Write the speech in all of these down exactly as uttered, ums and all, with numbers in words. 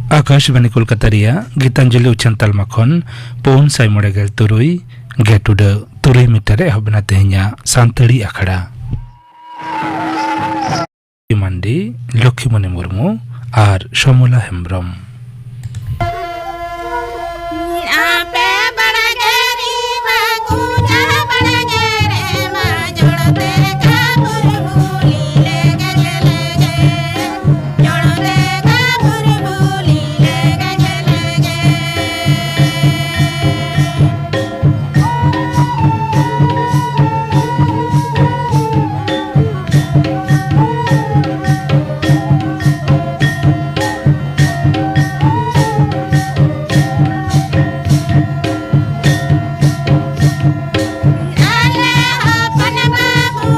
ᱟᱠᱟᱥᱵᱟᱱᱤ ᱠᱳᱞᱠᱟᱛᱟ ᱨᱮᱭᱟᱜ ᱜᱤᱛᱟᱧᱡᱚᱞᱤ ᱩᱪᱷᱟᱹᱱ ᱛᱟᱞᱢᱟ ᱠᱷᱚᱱ ᱯᱩᱱ ᱥᱟᱭ ᱢᱚᱬᱮ ᱜᱮᱞ ᱛᱩᱨᱩᱭ ᱜᱮᱴ ᱩᱰᱟᱹ ᱛᱩᱨᱩᱭ ᱢᱤᱴᱟᱨ ᱨᱮ ᱮᱦᱚᱵ ᱮᱱᱟ ᱛᱮᱦᱮᱧᱟᱜ ᱥᱟᱱᱛᱟᱲᱤ ᱟᱠᱷᱲᱟ᱾ ᱢᱟᱱᱰᱤ, ᱞᱚᱠᱷᱤᱢᱚᱱᱤ ᱢᱩᱨᱢᱩ ᱟᱨ ᱥᱚᱢᱚᱞᱟ ᱦᱮᱢᱵᱽᱨᱚᱢ᱾ ᱟᱯᱮ ᱵᱟᱲᱜᱮ ᱨᱮ ᱢᱟ ᱠᱚᱪᱟ ᱵᱟᱲᱜᱮ ᱨᱮ ᱢᱟ ᱡᱚᱲ ᱛᱮ ᱠᱟᱵᱩᱨ ᱵᱩᱞᱤ ᱞᱮᱜᱮ ᱞᱮᱜᱮ, ᱡᱚᱲ ᱛᱮ ᱠᱟᱵᱩᱨ ᱵᱩᱞᱤ ᱞᱮᱜᱮ ᱞᱮᱜᱮ᱾ ᱟᱞᱮ ᱦᱚᱯᱚᱱ ᱵᱟᱹᱵᱩ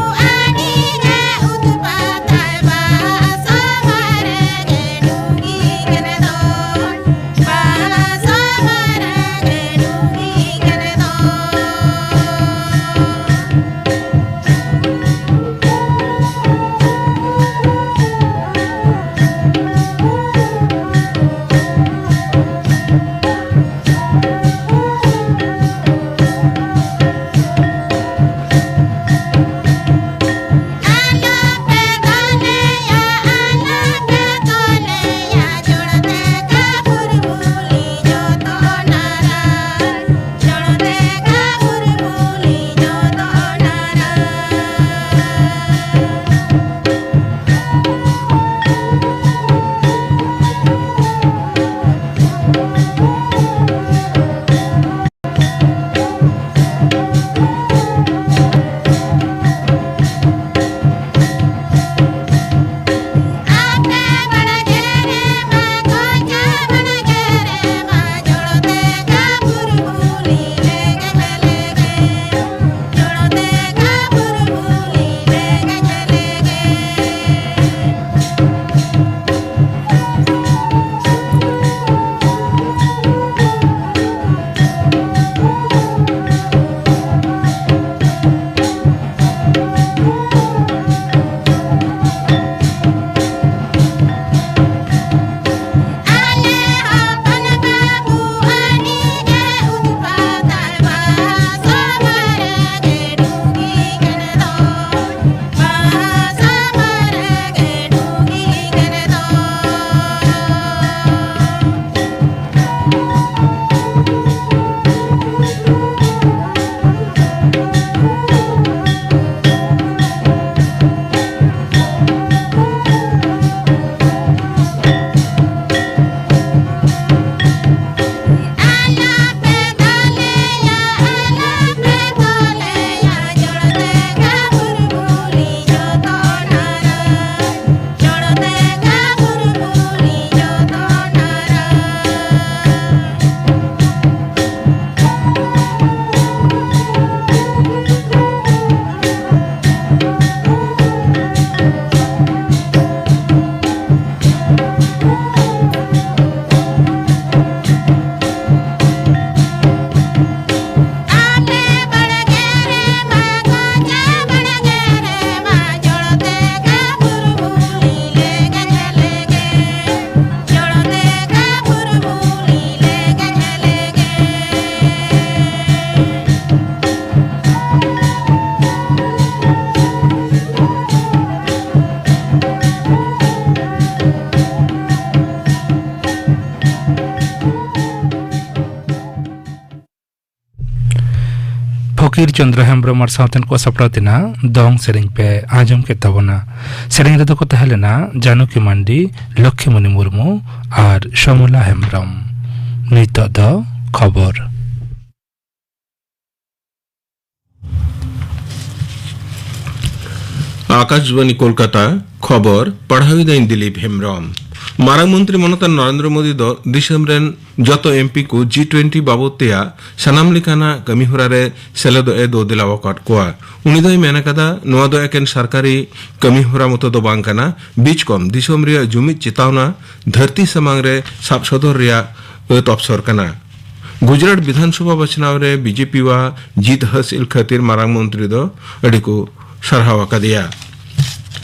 ᱵᱤᱨ ᱪᱚᱱᱫᱨᱚ ᱦᱮᱢᱵᱽᱨᱚᱢ ᱟᱨ ᱥᱟᱶᱛᱮᱱ ᱠᱚ ᱥᱟᱯᱲᱟᱣ ᱛᱮᱱᱟᱜ ᱫᱚᱝ ᱥᱮᱨᱮᱧ ᱯᱮ ᱟᱸᱡᱚᱢ ᱠᱮᱫ ᱛᱟᱵᱚᱱᱟ᱾ ᱥᱮᱨᱮᱧ ᱨᱮᱫᱚ ᱠᱚ ᱛᱟᱦᱮᱸ ᱞᱮᱱᱟ ᱡᱟᱱᱩᱠᱤ ᱢᱟᱱᱰᱤ, ᱞᱚᱠᱠᱷᱤᱢᱚᱱᱤ ᱢᱩᱨᱢᱩ ᱟᱨ ᱥᱚᱢᱚᱞᱟ ᱦᱮᱢᱵᱽᱨᱚᱢ᱾ ᱱᱤᱛᱚᱜ ᱫᱚ ᱠᱷᱚᱵᱚᱨ᱾ ᱟᱠᱟᱥᱵᱟᱱᱤ ᱠᱳᱞᱠᱟᱛᱟ, ᱠᱷᱚᱵᱚᱨ ᱯᱟᱲᱦᱟᱣᱤᱫᱟᱹᱧ ᱫᱤᱞᱤᱯ ᱦᱮᱢᱵᱽᱨᱚᱢ᱾ ᱢᱟᱨᱟᱝ ᱢᱚᱱᱛᱨᱤ ᱢᱚᱱᱚᱛᱟᱱ ᱱᱚᱨᱮᱱᱫᱨᱚ ᱢᱳᱫᱤ ᱫᱚ ᱫᱤᱥᱚᱢ ᱨᱮᱱ ᱡᱚᱛᱚ ᱮᱢᱯᱤ ᱠᱚ ᱡᱤ ᱴᱩᱭᱮᱱᱴᱤ ᱵᱟᱵᱚᱛ ᱛᱮᱭᱟᱜ ᱥᱟᱱᱟᱢ ᱞᱮᱠᱟᱱᱟᱜ ᱠᱟᱹᱢᱤᱦᱚᱨᱟ ᱨᱮ ᱥᱮᱞᱮᱫᱚᱜ ᱮ ᱫᱳ ᱫᱮᱞᱟ ᱟᱠᱟᱫ ᱠᱚᱣᱟ᱾ ᱩᱱᱤ ᱫᱚᱭ ᱢᱮᱱ ᱟᱠᱟᱫᱟ, ᱱᱚᱣᱟ ᱫᱚ ᱮᱠᱮᱱ ᱥᱚᱨᱠᱟᱨᱤ ᱠᱟᱹᱢᱤᱦᱚᱨᱟ ᱢᱚᱛᱚ ᱫᱚ ᱵᱟᱝ ᱠᱟᱱᱟ, ᱵᱤᱪᱠᱚᱢ ᱫᱤᱥᱚᱢ ᱨᱮᱭᱟᱜ ᱡᱩᱢᱤᱫ ᱪᱮᱛᱟᱣᱱᱟ ᱫᱷᱟᱹᱨᱛᱤ ᱥᱟᱢᱟᱝ ᱨᱮ ᱥᱟᱵ ᱥᱚᱫᱚᱨ ᱨᱮᱭᱟᱜ ᱟᱹᱛ ᱚᱯᱥᱚᱨ ᱠᱟᱱᱟ᱾ ᱜᱩᱡᱽᱨᱟᱴ ᱵᱤᱫᱷᱟᱱ ᱥᱚᱵᱷᱟ ᱵᱟᱪᱷᱱᱟᱣ ᱨᱮ ᱵᱤᱡᱮᱯᱤ ᱣᱟ ᱡᱤᱛ ᱦᱟᱹᱥᱤᱞ ᱠᱷᱟᱹᱛᱤᱨ ᱢᱟᱨᱟᱝ ᱢᱚᱱᱛᱨᱤ ᱫᱚ ᱟᱹᱰᱤ ᱠᱚ ᱥᱟᱨᱦᱟᱣ ᱟᱠᱟᱫᱮᱭᱟ᱾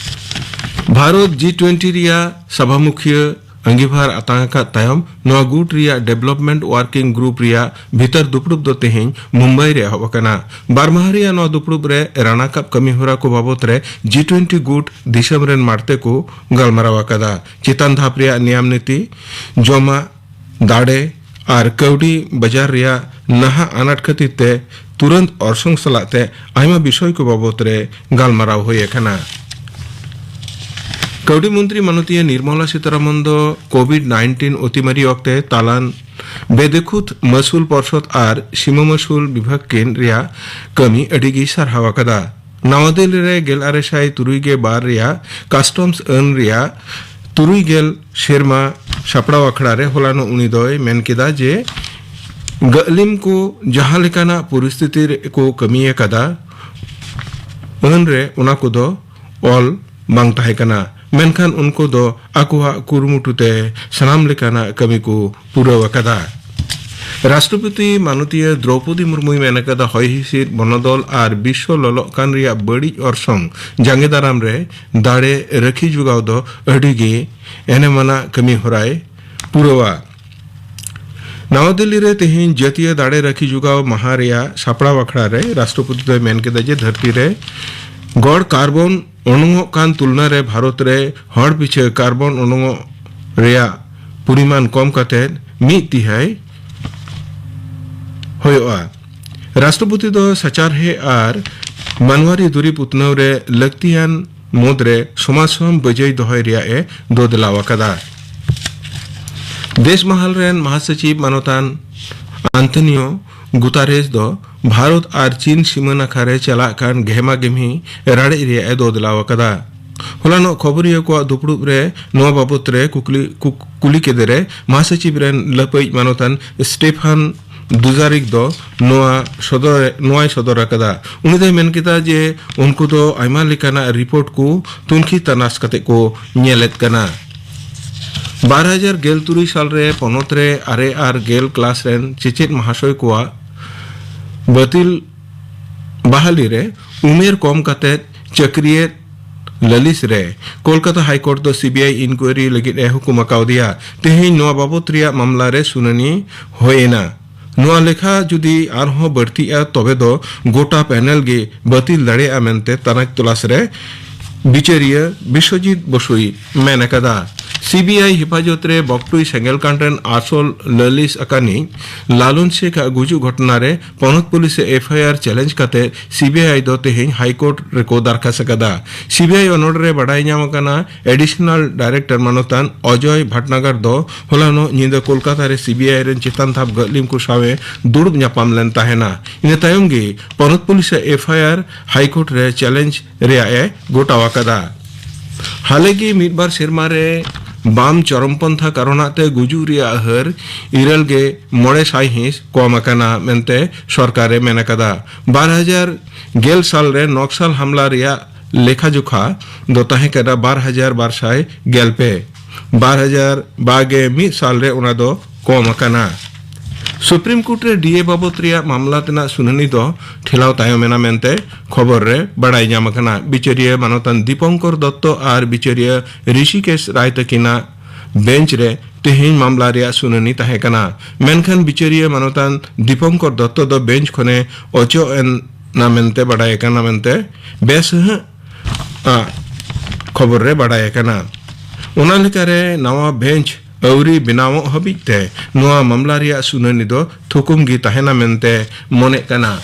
ᱵᱷᱟᱨᱚᱛ ᱡᱤ ᱴᱩᱭᱮᱱᱴᱤ ᱨᱮᱭᱟᱜ ᱥᱟᱵᱷᱟᱢᱩᱠᱷᱤᱭᱟᱹ ᱟᱸᱜᱤᱵᱷᱟᱨ ᱟᱛᱟᱝ ᱟᱠᱟᱫ ᱛᱟᱭᱚᱢ, ᱱᱚᱣᱟ ᱜᱩᱴ ᱨᱮᱭᱟᱜ ᱰᱮᱵᱷᱞᱚᱯᱢᱮᱱᱴ ᱣᱟᱨᱠᱤᱝ ᱜᱨᱩᱯ ᱨᱮᱭᱟᱜ ᱵᱷᱤᱛᱟᱹᱨ ᱫᱩᱯᱲᱩᱵ ᱫᱚ ᱛᱮᱦᱮᱧ ᱢᱩᱢᱵᱟᱭ ᱨᱮ ᱮᱦᱚᱵ ᱟᱠᱟᱱᱟ᱾ ᱵᱟᱨ ᱢᱟᱦᱟ ᱨᱮᱭᱟᱜ ᱱᱚᱣᱟ ᱫᱩᱯᱲᱩᱵ ᱨᱮ ᱨᱟᱱᱟᱠᱟᱵ ᱠᱟᱹᱢᱤ ᱦᱚᱨᱟ ᱠᱚ ᱵᱟᱵᱚᱛ ᱨᱮ ᱡᱤ ᱴᱩᱭᱮᱱᱴᱤ ᱜᱩᱴ ᱫᱤᱥᱚᱢ ᱨᱮᱱ ᱢᱟᱲᱛᱮ ᱠᱚ ᱜᱟᱞᱢᱟᱨᱟᱣ ᱟᱠᱟᱫᱟ᱾ ᱪᱮᱛᱟᱱ ᱫᱷᱟᱯ ᱨᱮᱭᱟᱜ ᱱᱤᱭᱟᱢ ᱱᱤᱛᱤ, ᱡᱚᱢᱟᱜ, ᱫᱟᱲᱮ ᱟᱨ ᱠᱟᱹᱣᱰᱤ ᱵᱟᱡᱟᱨ ᱨᱮᱭᱟᱜ ᱱᱟᱦᱟᱜ ᱟᱱᱟᱴ ᱠᱷᱟᱹᱛᱤᱨ ᱛᱮ ᱛᱩᱨᱟᱹᱱᱛ ᱚᱨᱥᱚᱝ ᱥᱟᱞᱟᱜ ᱛᱮ ᱟᱭᱢᱟ ᱵᱤᱥᱚᱭ ᱠᱚ ᱵᱟᱵᱚᱛ ᱨᱮ ᱜᱟᱞᱢᱟᱨᱟᱣ ᱦᱩᱭ ᱟᱠᱟᱱᱟ᱾ ᱠᱟᱹᱣᱰᱤ ᱢᱚᱱᱛᱨᱤ ᱢᱟᱱᱚᱛᱤᱭᱟᱹ ᱱᱤᱨᱢᱚᱞᱟ ᱥᱤᱛᱟᱨᱟᱢᱚᱱ ᱫᱚ ᱠᱳᱵᱷᱤᱰ ᱱᱟᱭᱤᱱᱴᱤᱱ ᱚᱛᱤᱢᱟᱨᱤ ᱚᱠᱛᱮ ᱛᱟᱞᱟᱱ ᱵᱮᱫᱮᱠᱷᱩᱛ ᱢᱟᱹᱥᱩᱞ ᱯᱚᱨᱥᱚᱫ ᱟᱨ ᱥᱤᱢᱟᱹ ᱢᱟᱹᱥᱩᱞ ᱵᱤᱵᱷᱟᱜᱽ ᱠᱤᱱ ᱨᱮᱭᱟᱜ ᱠᱟᱹᱢᱤ ᱟᱹᱰᱤ ᱜᱮᱭ ᱥᱟᱨᱦᱟᱣ ᱟᱠᱟᱫᱟ᱾ ᱱᱟᱣᱟ ᱫᱤᱞᱞᱤ ᱨᱮ ᱜᱮᱞ ᱟᱨᱮ ᱥᱟᱭ ᱛᱩᱨᱩᱭ ᱜᱮᱞ ᱵᱟᱨ ᱨᱮᱭᱟᱜ ᱠᱟᱥᱴᱚᱢᱥ ᱟᱹᱱ ᱨᱮᱭᱟᱜ ᱛᱩᱨᱩᱭ ᱜᱮᱞ ᱥᱮᱨᱢᱟ ᱥᱟᱯᱲᱟᱣ ᱟᱠᱷᱲᱟ ᱨᱮ ᱦᱚᱞᱟᱱᱚᱜ ᱩᱱᱤ ᱫᱚᱭ ᱢᱮᱱ ᱠᱮᱫᱟ ᱡᱮ ᱜᱟᱹᱞᱤᱢ ᱠᱚ ᱡᱟᱦᱟᱸ ᱞᱮᱠᱟᱱᱟᱜ ᱯᱚᱨᱤᱥᱛᱷᱤᱛᱤ ᱨᱮ ᱠᱚ ᱠᱟᱹᱢᱤ ᱟᱠᱟᱫᱟ, ᱟᱹᱱ ᱨᱮ ᱚᱱᱟ ᱠᱚᱫᱚ ᱚᱞ ᱵᱟᱝ ᱛᱟᱦᱮᱸ ᱠᱟᱱᱟ, ᱢᱮᱱᱠᱷᱟᱱ ᱩᱱᱠᱩ ᱫᱚ ᱟᱠᱚᱣᱟᱜ ᱠᱩᱨᱩᱢᱩᱴᱩ ᱛᱮ ᱥᱟᱱᱟᱢ ᱞᱮᱠᱟᱱᱟᱜ ᱠᱟᱹᱢᱤ ᱠᱚ ᱯᱩᱨᱟᱹᱣ ᱟᱠᱟᱫᱟ᱾ ᱨᱟᱥᱴᱨᱚᱯᱚᱛᱤ ᱢᱟᱱᱚᱛᱤᱭᱟᱹ ᱫᱨᱚᱣᱯᱚᱫᱤ ᱢᱩᱨᱢᱩᱭ ᱢᱮᱱ ᱟᱠᱟᱫᱟ, ᱦᱚᱭ ᱦᱤᱸᱥᱤᱫ, ᱵᱚᱱᱚᱫᱚᱞ ᱟᱨ ᱵᱤᱥᱥᱚ ᱞᱚᱞᱚᱜ ᱠᱟᱱ ᱨᱮᱭᱟᱜ ᱵᱟᱹᱲᱤᱡ ᱚᱨᱥᱚᱝ ᱡᱟᱸᱜᱮ ᱫᱟᱨᱟᱢ ᱨᱮ ᱫᱟᱲᱮ ᱨᱟᱹᱠᱷᱤ ᱡᱚᱜᱟᱣ ᱫᱚ ᱟᱹᱰᱤ ᱜᱮ ᱮᱱᱮᱢ ᱟᱱᱟᱜ ᱠᱟᱹᱢᱤ ᱦᱚᱨᱟᱭ ᱯᱩᱨᱟᱹᱣᱟ᱾ ᱱᱟᱣᱟ ᱫᱤᱞᱞᱤ ᱨᱮ ᱛᱮᱦᱮᱧ ᱡᱟᱹᱛᱤᱭᱟᱹ ᱫᱟᱲᱮ ᱨᱟᱹᱠᱷᱤ ᱡᱚᱜᱟᱣ ᱢᱟᱦᱟ ᱨᱮᱭᱟᱜ ᱥᱟᱯᱲᱟᱣ ᱟᱠᱷᱲᱟ ᱨᱮ ᱨᱟᱥᱴᱨᱚᱯᱚᱛᱤ ᱫᱚᱭ ᱢᱮᱱ ᱠᱮᱫᱟ ᱡᱮ ᱫᱷᱟᱹᱨᱛᱤ ᱨᱮ ᱜᱚᱲ ᱠᱟᱨᱵᱚᱱ ᱚᱰᱚᱝᱚᱜ ᱠᱟᱱ ᱛᱩᱞᱱᱟ ᱨᱮ ᱵᱷᱟᱨᱚᱛ ᱨᱮ ᱦᱚᱲ ᱯᱤᱪᱷᱟᱹ ᱠᱟᱨᱵᱚᱱ ᱚᱰᱚᱝᱚᱜ ᱨᱮᱭᱟᱜ ᱯᱚᱨᱤᱢᱟᱱ ᱠᱚᱢ ᱠᱟᱛᱮ ᱢᱤᱫ ᱛᱤᱦᱟᱹᱭ ᱦᱩᱭᱩᱜᱼᱟ᱾ ᱨᱟᱥᱴᱨᱚᱯᱚᱛᱤ ᱫᱚ ᱥᱟᱪᱟᱨᱦᱮ ᱟᱨ ᱢᱟᱱᱣᱟᱨᱤ ᱫᱩᱨᱤᱵ ᱩᱛᱱᱟᱹᱣ ᱨᱮ ᱞᱟᱹᱠᱛᱤᱭᱟᱱ ᱢᱩᱫᱽᱨᱮ ᱥᱚᱢᱟᱡᱽ ᱥᱚᱢ ᱵᱟᱹᱡᱟᱹᱭ ᱫᱚᱦᱚᱭ ᱨᱮᱭᱟᱜ ᱮ ᱫᱳᱫᱮᱞᱟᱣ ᱟᱠᱟᱫᱟ᱾ ᱫᱮᱥ ᱢᱟᱦᱟᱞ ᱨᱮᱱ ᱢᱟᱦᱟᱥᱚᱪᱤᱵᱽ ᱢᱟᱱᱚᱛᱟᱱ ᱟᱱᱛᱳᱱᱤᱭᱳ ᱜᱩᱛᱟᱨᱮᱥ ᱫᱚ ᱵᱷᱟᱨᱚᱛ ᱟᱨ ᱪᱤᱱ ᱥᱤᱢᱟᱹ ᱱᱟᱠᱷᱟ ᱨᱮ ᱪᱟᱞᱟᱜ ᱠᱟᱱ ᱜᱷᱮᱢᱟ ᱜᱷᱮᱢᱤ ᱨᱟᱲᱮᱡ ᱨᱮᱭᱟᱜ ᱮ ᱫᱳᱫᱮᱞᱟᱣ ᱟᱠᱟᱫᱟ᱾ ᱦᱚᱞᱟᱱᱚᱜ ᱠᱷᱚᱵᱚᱨᱤᱭᱟᱹ ᱠᱚᱣᱟᱜ ᱫᱩᱯᱲᱩᱵ ᱨᱮ ᱱᱚᱣᱟ ᱵᱟᱵᱚᱛ ᱨᱮ ᱠᱩᱠᱞᱤ, ᱠᱩᱠ-, ᱠᱩᱞᱤ ᱠᱮᱫᱮ ᱨᱮ ᱢᱟᱦᱟᱥᱚᱪᱤᱵᱽ ᱨᱮᱱ ᱞᱟᱹᱯᱟᱹᱭᱤᱡ ᱢᱟᱱᱚᱛᱟᱱ ᱥᱴᱮᱯᱷᱟᱱ ᱫᱩᱡᱟᱨᱤᱠ ᱫᱚ ᱱᱚᱣᱟ ᱥᱚᱫᱚᱨ, ᱱᱚᱣᱟᱭ ᱥᱚᱫᱚᱨ ᱟᱠᱟᱫᱟ᱾ ᱩᱱᱤ ᱫᱚᱭ ᱢᱮᱱ ᱠᱮᱫᱟ ᱡᱮ ᱩᱱᱠᱩ ᱫᱚ ᱟᱭᱢᱟ ᱞᱮᱠᱟᱱᱟᱜ ᱨᱤᱯᱳᱨᱴ ᱠᱚ ᱛᱩᱱᱠᱷᱤ ᱛᱟᱱᱟᱥ ᱠᱟᱛᱮ ᱠᱚ ᱧᱮᱞᱮᱫ ᱠᱟᱱᱟ᱾ ᱵᱟᱨ ᱦᱟᱡᱟᱨ ᱜᱮᱞ ᱛᱩᱨᱩᱭ ᱥᱟᱞ ᱨᱮ ᱯᱚᱱᱚᱛ ᱨᱮ ᱟᱨᱮ ᱟᱨ ᱜᱮᱞ ᱠᱞᱟᱥ ᱨᱮᱱ ᱪᱮᱪᱮᱫ ᱢᱟᱦᱟᱥᱚᱭ ᱠᱚᱣᱟᱜ ᱵᱟᱹᱛᱤᱞ ᱵᱟᱦᱟᱞᱤ ᱨᱮ ᱩᱢᱮᱨ ᱠᱚᱢ ᱠᱟᱛᱮ ᱪᱟᱹᱠᱨᱤᱭᱮᱫ ᱞᱟᱹᱞᱤᱥ ᱨᱮ ᱠᱳᱞᱠᱟᱛᱟ ᱦᱟᱭ ᱠᱳᱨᱴ ᱫᱚ ᱥᱤ ᱵᱤ ᱟᱭ ᱤᱱᱠᱩᱭᱟᱨᱤ ᱞᱟᱹᱜᱤᱫ ᱮ ᱦᱩᱠᱩᱢ ᱟᱠᱟᱣᱫᱮᱭᱟ᱾ ᱛᱮᱦᱮᱧ ᱱᱚᱣᱟ ᱵᱟᱵᱚᱛ ᱨᱮᱭᱟᱜ ᱢᱟᱢᱞᱟ ᱨᱮ ᱥᱩᱱᱟᱹᱱᱤ ᱦᱩᱭ ᱮᱱᱟ᱾ ᱱᱚᱣᱟ ᱞᱮᱠᱷᱟ ᱡᱩᱫᱤ ᱟᱨᱦᱚᱸ ᱵᱟᱹᱲᱛᱤᱜᱼᱟ, ᱛᱚᱵᱮ ᱫᱚ ᱜᱚᱴᱟ ᱯᱮᱱᱮᱞ ᱜᱮ ᱵᱟᱹᱛᱤᱞ ᱫᱟᱲᱮᱭᱟᱜᱼᱟ ᱢᱮᱱᱛᱮ ᱛᱟᱱᱟᱪ ᱛᱚᱞᱟᱥ ᱨᱮ ᱵᱤᱪᱟᱹᱨᱤᱭᱟᱹ ᱵᱤᱥᱣᱚᱡᱤᱛ ᱵᱚᱥᱩᱭ ᱢᱮᱱ ᱟᱠᱟᱫᱟ᱾ ᱥᱤ ᱵᱤ ᱟᱭ ᱦᱮᱯᱟᱡᱚᱛ ᱨᱮ ᱵᱚᱠᱴᱩᱭ ᱥᱮᱸᱜᱮᱞ ᱠᱟᱸᱰ ᱨᱮᱱ ᱟᱥᱚᱞ ᱞᱟᱹᱞᱤᱥ ᱟᱠᱟᱱᱤᱡ ᱞᱟᱞᱚᱱ ᱥᱮᱠᱷ ᱟᱜ ᱜᱩᱡᱩᱜ ᱜᱷᱚᱴᱚᱱᱟ ᱨᱮ ᱯᱚᱱᱚᱛ police A F I R challenge ᱠᱟᱛᱮ ᱥᱤ ᱵᱤ ᱟᱭ ᱫᱚ ᱛᱮᱦᱮᱧ ᱦᱟᱭ ᱠᱳᱨᱴ ᱨᱮᱠᱚ ᱫᱟᱨᱠᱷᱟᱥ ᱟᱠᱟᱫᱟ᱾ ᱥᱤ ᱵᱤ ᱟᱭ ᱚᱱᱚᱲ ᱨᱮ ᱵᱟᱰᱟᱭ ᱧᱟᱢ ᱟᱠᱟᱱᱟ, ᱮᱰᱤᱥᱚᱱᱟᱞ ᱰᱟᱭᱨᱮᱠᱴᱚᱨ ᱢᱟᱱᱚᱛᱟᱱ ᱚᱡᱚᱭ ᱵᱷᱟᱴᱱᱟᱜᱟᱨ ᱫᱚ ᱦᱚᱞᱟᱱᱚᱜ ᱧᱤᱫᱟᱹ ᱠᱳᱞᱠᱟᱛᱟ ᱨᱮ ᱥᱤ ᱵᱤ ᱟᱭ ᱨᱮᱱ ᱪᱮᱛᱟᱱ ᱫᱷᱟᱯ ᱜᱟᱹᱞᱤᱢ ᱠᱚ ᱥᱟᱶ ᱮ ᱫᱩᱲᱩᱵ ᱧᱟᱯᱟᱢ ᱞᱮᱱ ᱛᱟᱦᱮᱱᱟ᱾ ᱤᱱᱟᱹ ᱛᱟᱭᱚᱢ ᱜᱮ ᱯᱚᱱᱚᱛ ᱯᱩᱞᱤᱥ ᱟᱜ F I R high court ᱨᱮ ᱪᱮᱞᱮᱧᱡᱽ ᱨᱮᱭᱟᱜ ᱮ ᱜᱚᱴᱟᱣ ᱟᱠᱟᱫᱟ᱾ ᱦᱟᱞᱮ ᱜᱮ ᱢᱤᱫ ᱵᱟᱨ ᱥᱮᱨᱢᱟ ᱨᱮ ᱵᱟᱢ ᱪᱚᱨᱚᱢᱯᱚᱱᱛᱷᱟ ᱠᱟᱨᱚᱱᱟᱜ ᱛᱮ ᱜᱩᱡᱩᱜ ᱨᱮᱭᱟᱜ ᱦᱟᱹᱨ ᱤᱨᱟᱹᱞ ᱜᱮ ᱢᱚᱬᱮ ᱥᱟᱭᱦᱤᱸᱥ ᱠᱚᱢ ᱟᱠᱟᱱᱟ ᱢᱮᱱᱛᱮ ᱥᱚᱨᱠᱟᱨ ᱮ ᱢᱮᱱ ᱟᱠᱟᱫᱟ᱾ ᱵᱟᱨ ᱦᱟᱡᱟᱨ ᱜᱮᱞ ᱥᱟᱞ ᱨᱮ ᱱᱚᱠᱥᱟᱞ ᱦᱟᱢᱞᱟ ᱨᱮᱭᱟᱜ ᱞᱮᱠᱷᱟ ᱡᱚᱠᱷᱟ ᱫᱚ ᱛᱟᱦᱮᱸ ᱠᱟᱱᱟ ᱵᱟᱨ ᱦᱟᱡᱟᱨ ᱵᱟᱨ ᱥᱟᱭ ᱜᱮᱞ ᱯᱮ᱾ ᱵᱟᱨ ᱦᱟᱡᱟᱨ ᱵᱟᱨ ᱜᱮ ᱢᱤᱫ ᱥᱟᱞ ᱨᱮ ᱚᱱᱟ ᱫᱚ ᱠᱚᱢ ᱟᱠᱟᱱᱟ᱾ ᱥᱩᱯᱨᱤᱢ ᱠᱳᱨᱴ ᱨᱮ ᱰᱤ ᱮ ᱵᱟᱵᱚᱛ ᱨᱮᱭᱟᱜ ᱢᱟᱢᱞᱟ ᱛᱮᱱᱟᱜ ᱥᱩᱱᱟᱹᱱᱤ ᱫᱚ ᱴᱷᱮᱞᱟᱣ ᱛᱟᱭᱚᱢ ᱮᱱᱟ ᱢᱮᱱᱛᱮ ᱠᱷᱚᱵᱚᱨ ᱨᱮ ᱵᱟᱲᱟᱭ ᱧᱟᱢ ᱟᱠᱟᱱᱟ᱾ ᱵᱤᱪᱟᱹᱨᱤᱭᱟᱹ ᱢᱟᱱᱚᱛᱟᱱ ᱫᱤᱯᱚᱝᱠᱚᱨ ᱫᱚᱛᱛᱚ ᱟᱨ ᱵᱤᱪᱟᱹᱨᱤᱭᱟᱹ ᱨᱤᱥᱤᱠᱮᱥ ᱨᱟᱭ ᱛᱟᱹᱠᱤᱱᱟᱜ ᱵᱮᱧᱪ ᱨᱮ ᱛᱮᱦᱮᱧ ᱢᱟᱢᱞᱟ ᱨᱮᱭᱟᱜ ᱥᱩᱱᱟᱹᱱᱤ ᱛᱟᱦᱮᱸ ᱠᱟᱱᱟ᱾ ᱢᱮᱱᱠᱷᱟᱱ ᱵᱤᱪᱟᱹᱨᱤᱭᱟᱹ ᱢᱟᱱᱚᱛᱟᱱ ᱫᱤᱯᱚᱝᱠᱚᱨ ᱫᱚᱛᱛᱚ ᱫᱚ ᱵᱮᱧᱪ ᱠᱷᱚᱱᱮ ᱚᱪᱚᱜ ᱮᱱᱟ ᱢᱮᱱᱛᱮ ᱵᱟᱰᱟᱭ ᱟᱠᱟᱱᱟ ᱢᱮᱱᱛᱮ ᱵᱮᱥ ᱦᱟᱹᱦᱟᱹᱜ ᱟᱜ ᱠᱷᱚᱵᱚᱨ ᱨᱮ ᱵᱟᱰᱟᱭ ᱟᱠᱟᱱᱟ᱾ ᱚᱱᱟ ᱞᱮᱠᱟᱨᱮ ᱱᱟᱣᱟ ᱵᱮᱧᱪ ᱟᱹᱣᱨᱤ ᱵᱮᱱᱟᱣᱚᱜ ᱦᱟᱹᱵᱤᱡ ᱛᱮ ᱱᱚᱣᱟ ᱢᱟᱢᱞᱟ ᱨᱮᱭᱟᱜ ᱥᱩᱱᱟᱹᱱᱤ ᱫᱚ ᱛᱷᱩᱠᱩᱢ ᱜᱮ ᱛᱟᱦᱮᱱᱟ ᱢᱮᱱᱛᱮ ᱢᱚᱱᱮᱜ ᱠᱟᱱᱟ᱾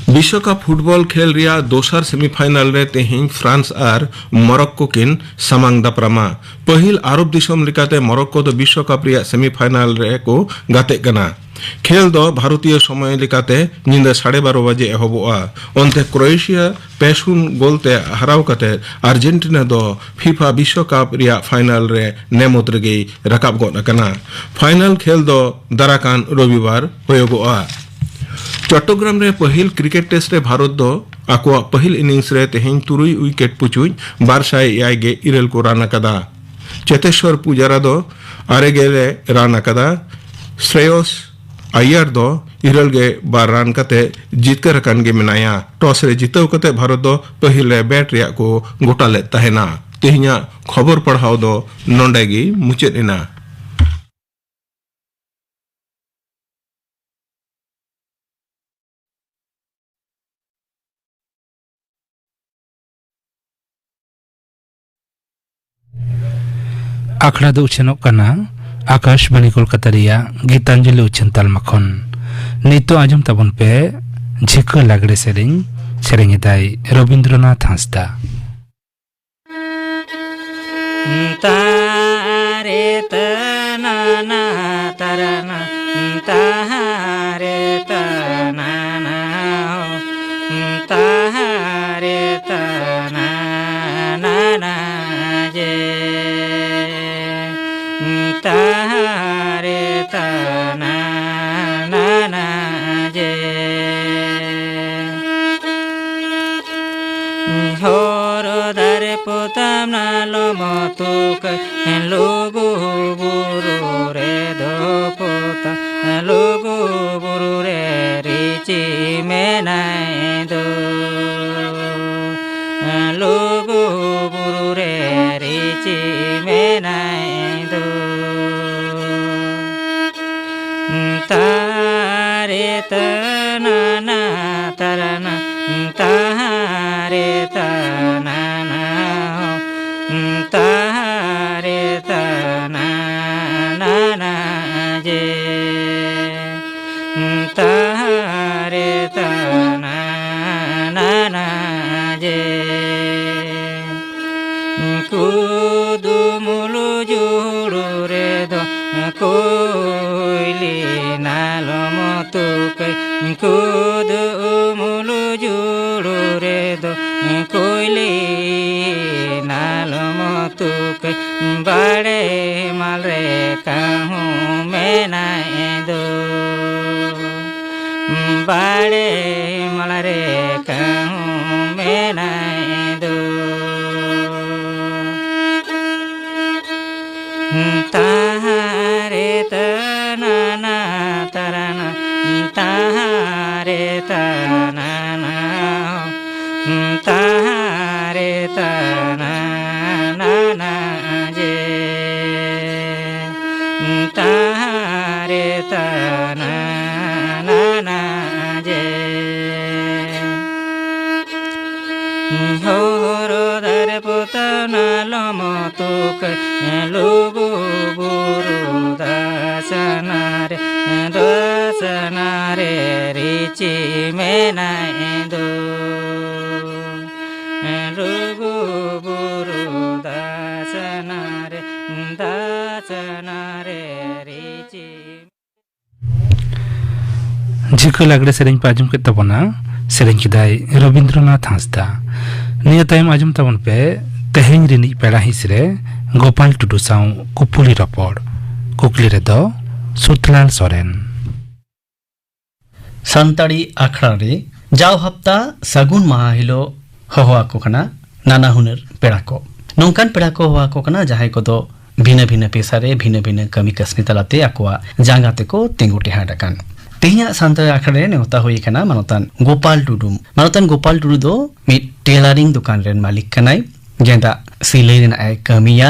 ᱵᱤᱥᱣᱚᱠᱟᱯ ᱯᱷᱩᱴᱵᱚᱞ ᱠᱷᱮᱞ ᱨᱮᱭᱟᱜ ᱫᱚᱥᱟᱨ ᱥᱮᱢᱤᱯᱷᱟᱭᱱᱟᱞ ᱨᱮ ᱛᱮᱦᱮᱧ ᱯᱷᱨᱟᱱᱥ ᱟᱨ ᱢᱚᱨᱚᱠᱠᱳ ᱠᱤᱱ ᱥᱟᱢᱟᱝ ᱫᱟᱯᱨᱟᱢᱟ᱾ ᱯᱟᱹᱦᱤᱞ ᱟᱨᱚᱵ ᱫᱤᱥᱚᱢ ᱞᱮᱠᱟᱛᱮ ᱢᱚᱨᱚᱠᱠᱳ ᱫᱚ ᱵᱤᱥᱣᱚᱠᱟᱯ ᱨᱮᱭᱟᱜ ᱥᱮᱢᱤᱯᱷᱟᱭᱱᱟᱞ ᱨᱮ ᱠᱚ ᱜᱟᱛᱮᱜ ᱠᱟᱱᱟ᱾ ᱠᱷᱮᱞ ᱫᱚ ᱵᱷᱟᱨᱚᱛᱤᱭᱚ ᱥᱚᱢᱚᱭ ᱞᱮᱠᱟᱛᱮ ᱧᱤᱫᱟᱹ ᱥᱟᱲᱮ ᱵᱟᱨᱚ ᱵᱟᱡᱮ ᱮᱦᱚᱵᱚᱜᱼᱟ᱾ ᱚᱱᱛᱮ ᱠᱨᱳᱭᱮᱥᱤᱭᱟ ᱯᱮ ᱥᱩᱱ ᱜᱳᱞ ᱛᱮ ᱦᱟᱨᱟᱣ ᱠᱟᱛᱮ ᱟᱨᱡᱮᱱᱴᱤᱱᱟ ᱫᱚ ᱯᱷᱤᱯᱷᱟ ᱵᱤᱥᱣᱚᱠᱟᱯ ᱨᱮᱭᱟᱜ ᱯᱷᱟᱭᱱᱟᱞ ᱨᱮ ᱱᱮᱢᱚᱛ ᱨᱮᱜᱮᱭ ᱨᱟᱠᱟᱵ ᱜᱚᱫ ᱟᱠᱟᱱᱟ᱾ ᱯᱷᱟᱭᱱᱟᱞ ᱠᱷᱮᱞ ᱫᱚ ᱫᱟᱨᱟᱠᱟᱱ ᱨᱚᱵᱤᱵᱟᱨ ᱦᱩᱭᱩᱜᱚᱜᱼᱟ᱾ ᱪᱚᱴᱴᱚᱜᱨᱟᱢ ᱨᱮ ᱯᱟᱹᱦᱤᱞ ᱠᱨᱤᱠᱮᱴ ᱴᱮᱥᱴ ᱨᱮ ᱵᱷᱟᱨᱚᱛ ᱫᱚ ᱟᱠᱚᱣᱟᱜ ᱯᱟᱹᱦᱤᱞ ᱤᱱᱤᱝᱥ ᱨᱮ ᱛᱮᱦᱮᱧ ᱛᱩᱨᱩᱭ ᱩᱭᱠᱮᱴ ᱯᱩᱪᱩᱡ ᱵᱟᱨ ᱥᱟᱭ ᱮᱭᱟᱭ ᱜᱮ ᱤᱨᱟᱹᱞ ᱠᱚ ᱨᱟᱱ ᱟᱠᱟᱫᱟ᱾ ᱪᱮᱛᱮᱥᱣᱚᱨ ᱯᱩᱡᱟᱨᱟ ᱫᱚ ᱟᱨᱮ ᱜᱮᱞ ᱮ ᱨᱟᱱ ᱟᱠᱟᱫᱟ᱾ ᱥᱨᱮᱭᱚᱥ ᱟᱭᱭᱟᱨ ᱫᱚ ᱤᱨᱟᱹᱞ ᱜᱮ ᱵᱟᱨ ᱨᱟᱱ ᱠᱟᱛᱮ ᱡᱤᱛᱠᱟᱹᱨ ᱟᱠᱟᱱ ᱜᱮ ᱢᱮᱱᱟᱭᱟ᱾ ᱴᱚᱥ ᱨᱮ ᱡᱤᱛᱟᱹᱣ ᱠᱟᱛᱮ ᱵᱷᱟᱨᱚᱛ ᱫᱚ ᱯᱟᱹᱦᱤᱞ ᱨᱮ ᱵᱮᱴ ᱨᱮᱭᱟᱜ ᱠᱚ ᱜᱚᱴᱟ ᱞᱮᱫ ᱛᱟᱦᱮᱱᱟ᱾ ᱛᱮᱦᱮᱧᱟᱜ ᱠᱷᱚᱵᱚᱨ ᱯᱟᱲᱦᱟᱣ ᱫᱚ ᱱᱚᱰᱮ ᱜᱮ ᱢᱩᱪᱟᱹᱫ ᱮᱱᱟ᱾ ᱟᱠᱷᱲᱟ ᱫᱚ ᱩᱪᱷᱟᱹᱱᱚᱜ ᱠᱟᱱᱟ ᱟᱠᱟᱥᱵᱟᱬᱤ ᱠᱳᱞᱠᱟᱛᱟ ᱨᱮᱭᱟᱜ ᱜᱤᱛᱟᱧᱡᱚᱞᱤ ᱩᱪᱷᱟᱹᱱ ᱛᱟᱞᱢᱟ ᱠᱷᱚᱱ᱾ ᱱᱤᱛᱚᱜ ᱟᱸᱡᱚᱢ ᱛᱟᱵᱚᱱ ᱯᱮ ᱡᱷᱤᱠᱟᱹ ᱞᱟᱜᱽᱲᱮ ᱥᱮᱨᱮᱧ᱾ ᱥᱮᱨᱮᱧ ᱮᱫᱟᱭ ᱨᱚᱵᱤᱱᱫᱨᱚᱱᱟᱛᱷ ᱦᱟᱸᱥᱫᱟ᱾ ᱛᱟᱨᱮ ᱛᱟᱱᱟᱱᱟ ᱛᱟᱨᱟᱱᱟ, ᱛᱟᱦᱟᱨᱮ ᱛᱟᱱᱟᱱᱟ ᱦᱳ, ᱛᱟᱦᱟᱨᱮ ᱛᱟᱱᱟᱱᱟ ᱡᱮ, ᱛᱟᱦᱟᱨᱮ ᱛᱟᱱᱟᱱᱟ ᱡᱮ᱾ ᱦᱚᱨᱚ ᱫᱟᱨᱮ ᱯᱚᱛᱟᱢ ᱱᱟ ᱞᱚᱢᱚ ᱛᱩᱠᱟᱹ, ᱞᱩᱜᱩ ᱵᱩᱨᱩ ᱨᱮ ᱫᱚ ᱯᱚᱛᱟᱢ, ᱞᱩᱜᱩ ᱵᱩᱨᱩ ᱨᱮ ᱨᱤᱪᱤ ᱢᱮᱱᱟᱭ ᱫᱚ᱾ ᱞᱩᱜᱩ ᱵᱩᱨᱩ ᱨᱮ ᱨᱤᱪᱤ ᱢᱮᱱᱟᱭ ᱫᱚ᱾ ᱛᱟᱨᱮ ᱛᱟᱱᱟᱱᱟ ᱛᱟᱨᱟᱱᱟ, ᱛᱟᱦᱟᱨᱮ ᱛᱟᱱᱟᱱᱟ ᱦᱳ, ᱛᱟᱦᱟᱨᱮ ᱩᱢᱩᱞ ᱡᱩᱲᱩ ᱨᱮᱫᱚ ᱠᱩᱭᱞᱤ ᱱᱟᱞᱚᱢ ᱛᱩᱠᱟᱹᱭ, ᱠᱩᱫᱩᱢᱩᱞ ᱡᱩᱲᱩ ᱨᱮᱫᱚ ᱠᱩᱭᱞᱤ ᱱᱟᱞᱚᱢ ᱛᱩᱠᱟᱹᱭ, ᱵᱟᱲᱮ ᱢᱟᱞ ᱨᱮ ᱠᱟᱹᱦᱩ ᱢᱮᱱᱟᱭ ᱫᱚ᱾ ᱵᱟᱲᱮ ᱢᱟᱞᱟ ᱨᱮ ᱠᱟᱹᱦᱩ ᱢᱮᱱᱟᱭ ᱫᱚ᱾ ᱛᱟᱦᱟᱨᱮ ᱛᱟᱱᱟᱱᱟ ᱛᱟᱨᱟᱱᱟ, ᱛᱟᱦᱟᱨᱮ ᱛᱟᱱᱟᱱᱟ, ᱛᱟᱦᱟᱨᱮ ᱛᱟᱱᱟᱱᱟ ᱡᱮ᱾ ᱛᱟᱦᱟᱨᱮ ᱛᱟᱱᱟᱱᱟ ᱡᱮ᱾ ᱦᱚᱨᱚ ᱫᱟᱨᱮ ᱯᱚᱛᱟᱣ ᱱᱟᱞᱚᱢ ᱛᱩᱠᱟᱹᱭ, ᱞᱩᱜᱩ ᱵᱩᱨᱩ ᱫᱟᱥᱱᱟ ᱨᱮ, ᱫᱟᱥᱱᱟ ᱨᱮ ᱨᱤᱪᱤ ᱢᱮᱱᱟᱭ ᱫᱚ᱾ ᱞᱩᱜᱩ ᱵᱩᱨᱩ ᱫᱟᱥᱱᱟ ᱨᱮ, ᱫᱟᱥᱱᱟ ᱨᱮ ᱨᱤᱪᱤ᱾ ᱡᱷᱤᱠᱟᱹ ᱞᱟᱜᱽᱲᱮ ᱥᱮᱨᱮᱧ ᱯᱮ ᱟᱸᱡᱚᱢ ᱠᱮᱫ ᱛᱟᱵᱚᱱᱟ, ᱥᱮᱨᱮᱧ ᱠᱮᱫᱟᱭ ᱨᱚᱵᱤᱱᱫᱨᱚᱱᱟᱛᱷ ᱦᱟᱸᱥᱫᱟ᱾ ᱱᱤᱭᱟᱹ ᱛᱟᱭᱚᱢ ᱟᱸᱡᱚᱢ ᱛᱟᱵᱚᱱ ᱯᱮ ᱛᱮᱦᱮᱧ ᱨᱤᱱᱤᱡ ᱯᱮᱲᱟ ᱦᱤᱸᱥ ᱨᱮ ᱜᱳᱯᱟᱞ ᱴᱩᱰᱩ ᱥᱟᱶ ᱠᱩᱯᱩᱞᱤ ᱨᱚᱯᱚᱲ᱾ ᱠᱩᱠᱞᱤ ᱨᱮᱫᱚ ᱥᱩᱛᱞᱟᱞ ᱥᱚᱨᱮᱱ᱾ ᱥᱟᱱᱛᱟᱲᱤ ᱟᱠᱷᱲᱟ ᱨᱮ ᱡᱟᱣ ᱦᱟᱯᱛᱟ ᱥᱟᱹᱜᱩᱱ ᱢᱟᱦᱟ ᱦᱤᱞᱳᱜ ᱦᱚᱦᱚ ᱟᱠᱚ ᱠᱟᱱᱟ ᱱᱟᱱᱟ ᱦᱩᱱᱟᱹᱨ ᱯᱮᱲᱟ ᱠᱚ᱾ ᱱᱚᱝᱠᱟᱱ ᱯᱮᱲᱟ ᱠᱚ ᱦᱚᱦᱚ ᱟᱠᱚ ᱠᱟᱱᱟ ᱡᱟᱦᱟᱸᱭ ᱠᱚᱫᱚ ᱵᱷᱤᱱᱟᱹ ᱵᱷᱤᱱᱟᱹ ᱯᱮᱥᱟ ᱨᱮ, ᱵᱷᱤᱱᱟᱹ ᱵᱷᱤᱱᱟᱹ ᱠᱟᱹᱢᱤ ᱠᱟᱹᱥᱱᱤ ᱛᱟᱞᱟᱛᱮ ᱟᱠᱚᱣᱟᱜ ᱡᱟᱸᱜᱟ ᱛᱮᱠᱚ ᱛᱤᱸᱜᱩ ᱴᱮᱦᱟᱸᱰ ᱟᱠᱟᱱ᱾ ᱛᱮᱦᱮᱧᱟᱜ ᱥᱟᱱᱛᱟᱲᱤ ᱟᱠᱷᱲᱟ ᱨᱮ ᱱᱮᱣᱛᱟ ᱦᱩᱭ ᱟᱠᱟᱱᱟ ᱢᱟᱱᱚᱛᱟᱱ ᱜᱳᱯᱟᱞ ᱴᱩᱰᱩ᱾ ᱢᱟᱱᱚᱛᱟᱱ ᱜᱳᱯᱟᱞ ᱴᱩᱰᱩ ᱫᱚ ᱢᱤᱫ ᱴᱮᱞᱟᱨᱤᱝ ᱫᱚᱠᱟᱱ ᱨᱮᱱ ᱢᱟᱹᱞᱤᱠ ᱠᱟᱱᱟᱭ᱾ ᱜᱮᱸᱫᱟᱜ ᱥᱤᱞᱟᱹᱭ ᱨᱮᱱᱟᱜ ᱮ ᱠᱟᱹᱢᱤᱭᱟ᱾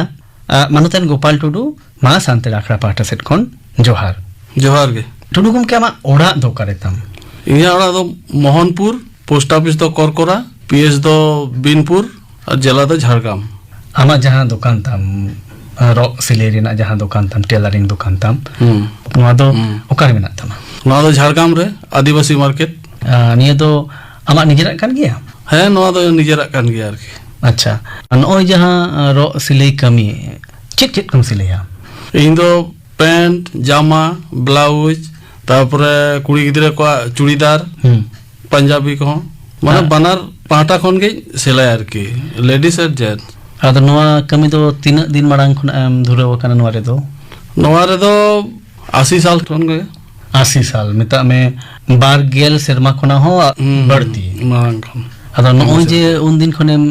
ᱟ, ᱢᱟᱱᱚᱛᱟᱱ ᱜᱳᱯᱟᱞ ᱴᱩᱰᱩ, ᱢᱟ ᱥᱟᱱᱛᱟᱲ ᱟᱠᱷᱲᱟ ᱯᱟᱦᱴᱟ ᱥᱮᱫ ᱠᱷᱚᱱ ᱡᱚᱦᱟᱨ᱾ ᱡᱚᱦᱟᱨ ᱜᱮ᱾ ᱴᱩᱰᱩ ᱜᱚᱢᱠᱮ, ᱟᱢᱟᱜ ᱚᱲᱟᱜ ᱫᱚ ᱚᱠᱟᱨᱮ ᱛᱟᱢ? ᱤᱧᱟᱹᱜ ᱚᱲᱟᱜ ᱫᱚ ᱢᱳᱦᱚᱱᱯᱩᱨ, ᱯᱳᱥᱴ ᱚᱯᱷᱤᱥ ᱫᱚ ᱠᱚᱨᱠᱚᱨᱟ, ᱯᱤ ᱮᱥ ᱫᱚ ᱵᱤᱱᱯᱩᱨ ᱟᱨ ᱡᱮᱞᱟ ᱫᱚ ᱡᱷᱟᱲᱜᱨᱟᱢ᱾ ᱟᱢᱟᱜ ᱡᱟᱦᱟᱸ ᱫᱚᱠᱟᱱ ᱛᱟᱢ, ᱨᱚᱜ ᱥᱤᱞᱟᱹᱭ ᱨᱮᱱᱟᱜ ᱡᱟᱦᱟᱸ ᱫᱚᱠᱟᱱ ᱛᱟᱢ, ᱴᱮᱞᱟᱨᱤᱝ ᱫᱚᱠᱟᱱ ᱛᱟᱢ, ᱦᱩᱸ᱾ ᱱᱚᱣᱟ ᱫᱚ ᱦᱩᱸ᱾ ᱚᱠᱟᱨᱮ ᱢᱮᱱᱟᱜ ᱛᱟᱢᱟ? ᱱᱚᱣᱟ ᱫᱚ ᱡᱷᱟᱲᱜᱨᱟᱢ ᱨᱮ, ᱟᱹᱫᱤᱵᱟᱹᱥᱤ ᱢᱟᱨᱠᱮᱴ᱾ ᱟ, ᱱᱤᱭᱟᱹ ᱫᱚ ᱟᱢᱟᱜ ᱱᱤᱡᱮᱨᱟᱜ ᱠᱟᱱ ᱜᱮᱭᱟ? ᱦᱮᱸ, ᱱᱚᱣᱟ ᱫᱚ ᱱᱤᱡᱮᱨᱟᱜ ᱠᱟᱱ ᱜᱮᱭᱟ ᱟᱨᱠᱤ᱾ ᱟᱪᱪᱷᱟ, ᱱᱚᱜᱼᱚᱭ ᱡᱟᱦᱟᱸ, ᱟ, ᱨᱚᱜ ᱥᱤᱞᱟᱹᱭ ᱠᱟᱹᱢᱤ, ᱪᱮᱫ ᱪᱮᱫ ᱠᱚᱢ ᱥᱤᱞᱟᱹᱭᱟ? ᱤᱧ ᱫᱚ ᱯᱮᱱᱴ, ᱡᱟᱢᱟ, ᱵᱞᱟᱣᱩᱡᱽ, ᱛᱟᱨᱯᱚᱨᱮ ᱠᱩᱲᱤ ᱜᱤᱫᱽᱨᱟᱹ ᱠᱚᱣᱟᱜ ᱪᱩᱲᱤᱫᱟᱨ, ᱦᱩᱸ᱾ ᱯᱟᱧᱡᱟᱵᱤ ᱠᱚᱦᱚᱸ, ᱢᱟᱱᱮ ᱦᱮᱸ᱾ ᱵᱟᱱᱟᱨ ᱯᱟᱦᱴᱟ ᱠᱷᱚᱱ ᱜᱮᱧ ᱥᱤᱞᱟᱹᱭᱟ ᱟᱨᱠᱤ, ᱞᱮᱰᱤᱥ ᱟᱨ ᱡᱮᱱᱴᱥ᱾ ᱟᱫᱚ ᱱᱚᱣᱟ ᱠᱟᱹᱢᱤ ᱫᱚ ᱛᱤᱱᱟᱹᱜ ᱫᱤᱱ ᱢᱟᱲᱟᱝ ᱠᱷᱚᱱᱟᱜ ᱮᱢ ᱫᱷᱩᱨᱟᱹᱣ ᱟᱠᱟᱱᱟ ᱱᱚᱣᱟ ᱨᱮᱫᱚ? ᱱᱚᱣᱟ ᱨᱮᱫᱚ ᱟᱥᱤ ᱥᱟᱞ ᱠᱷᱚᱱ ᱜᱮ᱾ ᱟᱥᱤ ᱥᱟᱞ, ᱢᱮᱛᱟᱜ ᱢᱮ ᱵᱟᱨ ᱜᱮᱞ ᱥᱮᱨᱢᱟ ᱠᱷᱚᱱᱟᱜ ᱦᱚᱸ ᱦᱩᱸ, ᱵᱟᱹᱲᱛᱤ᱾ ᱢᱟᱲᱟᱝ ᱠᱷᱚᱱ᱾ ᱟᱫᱚ ᱱᱚᱜᱼᱚᱭ ᱡᱮ ᱩᱱᱫᱤᱱ ᱠᱷᱚᱱᱮᱢ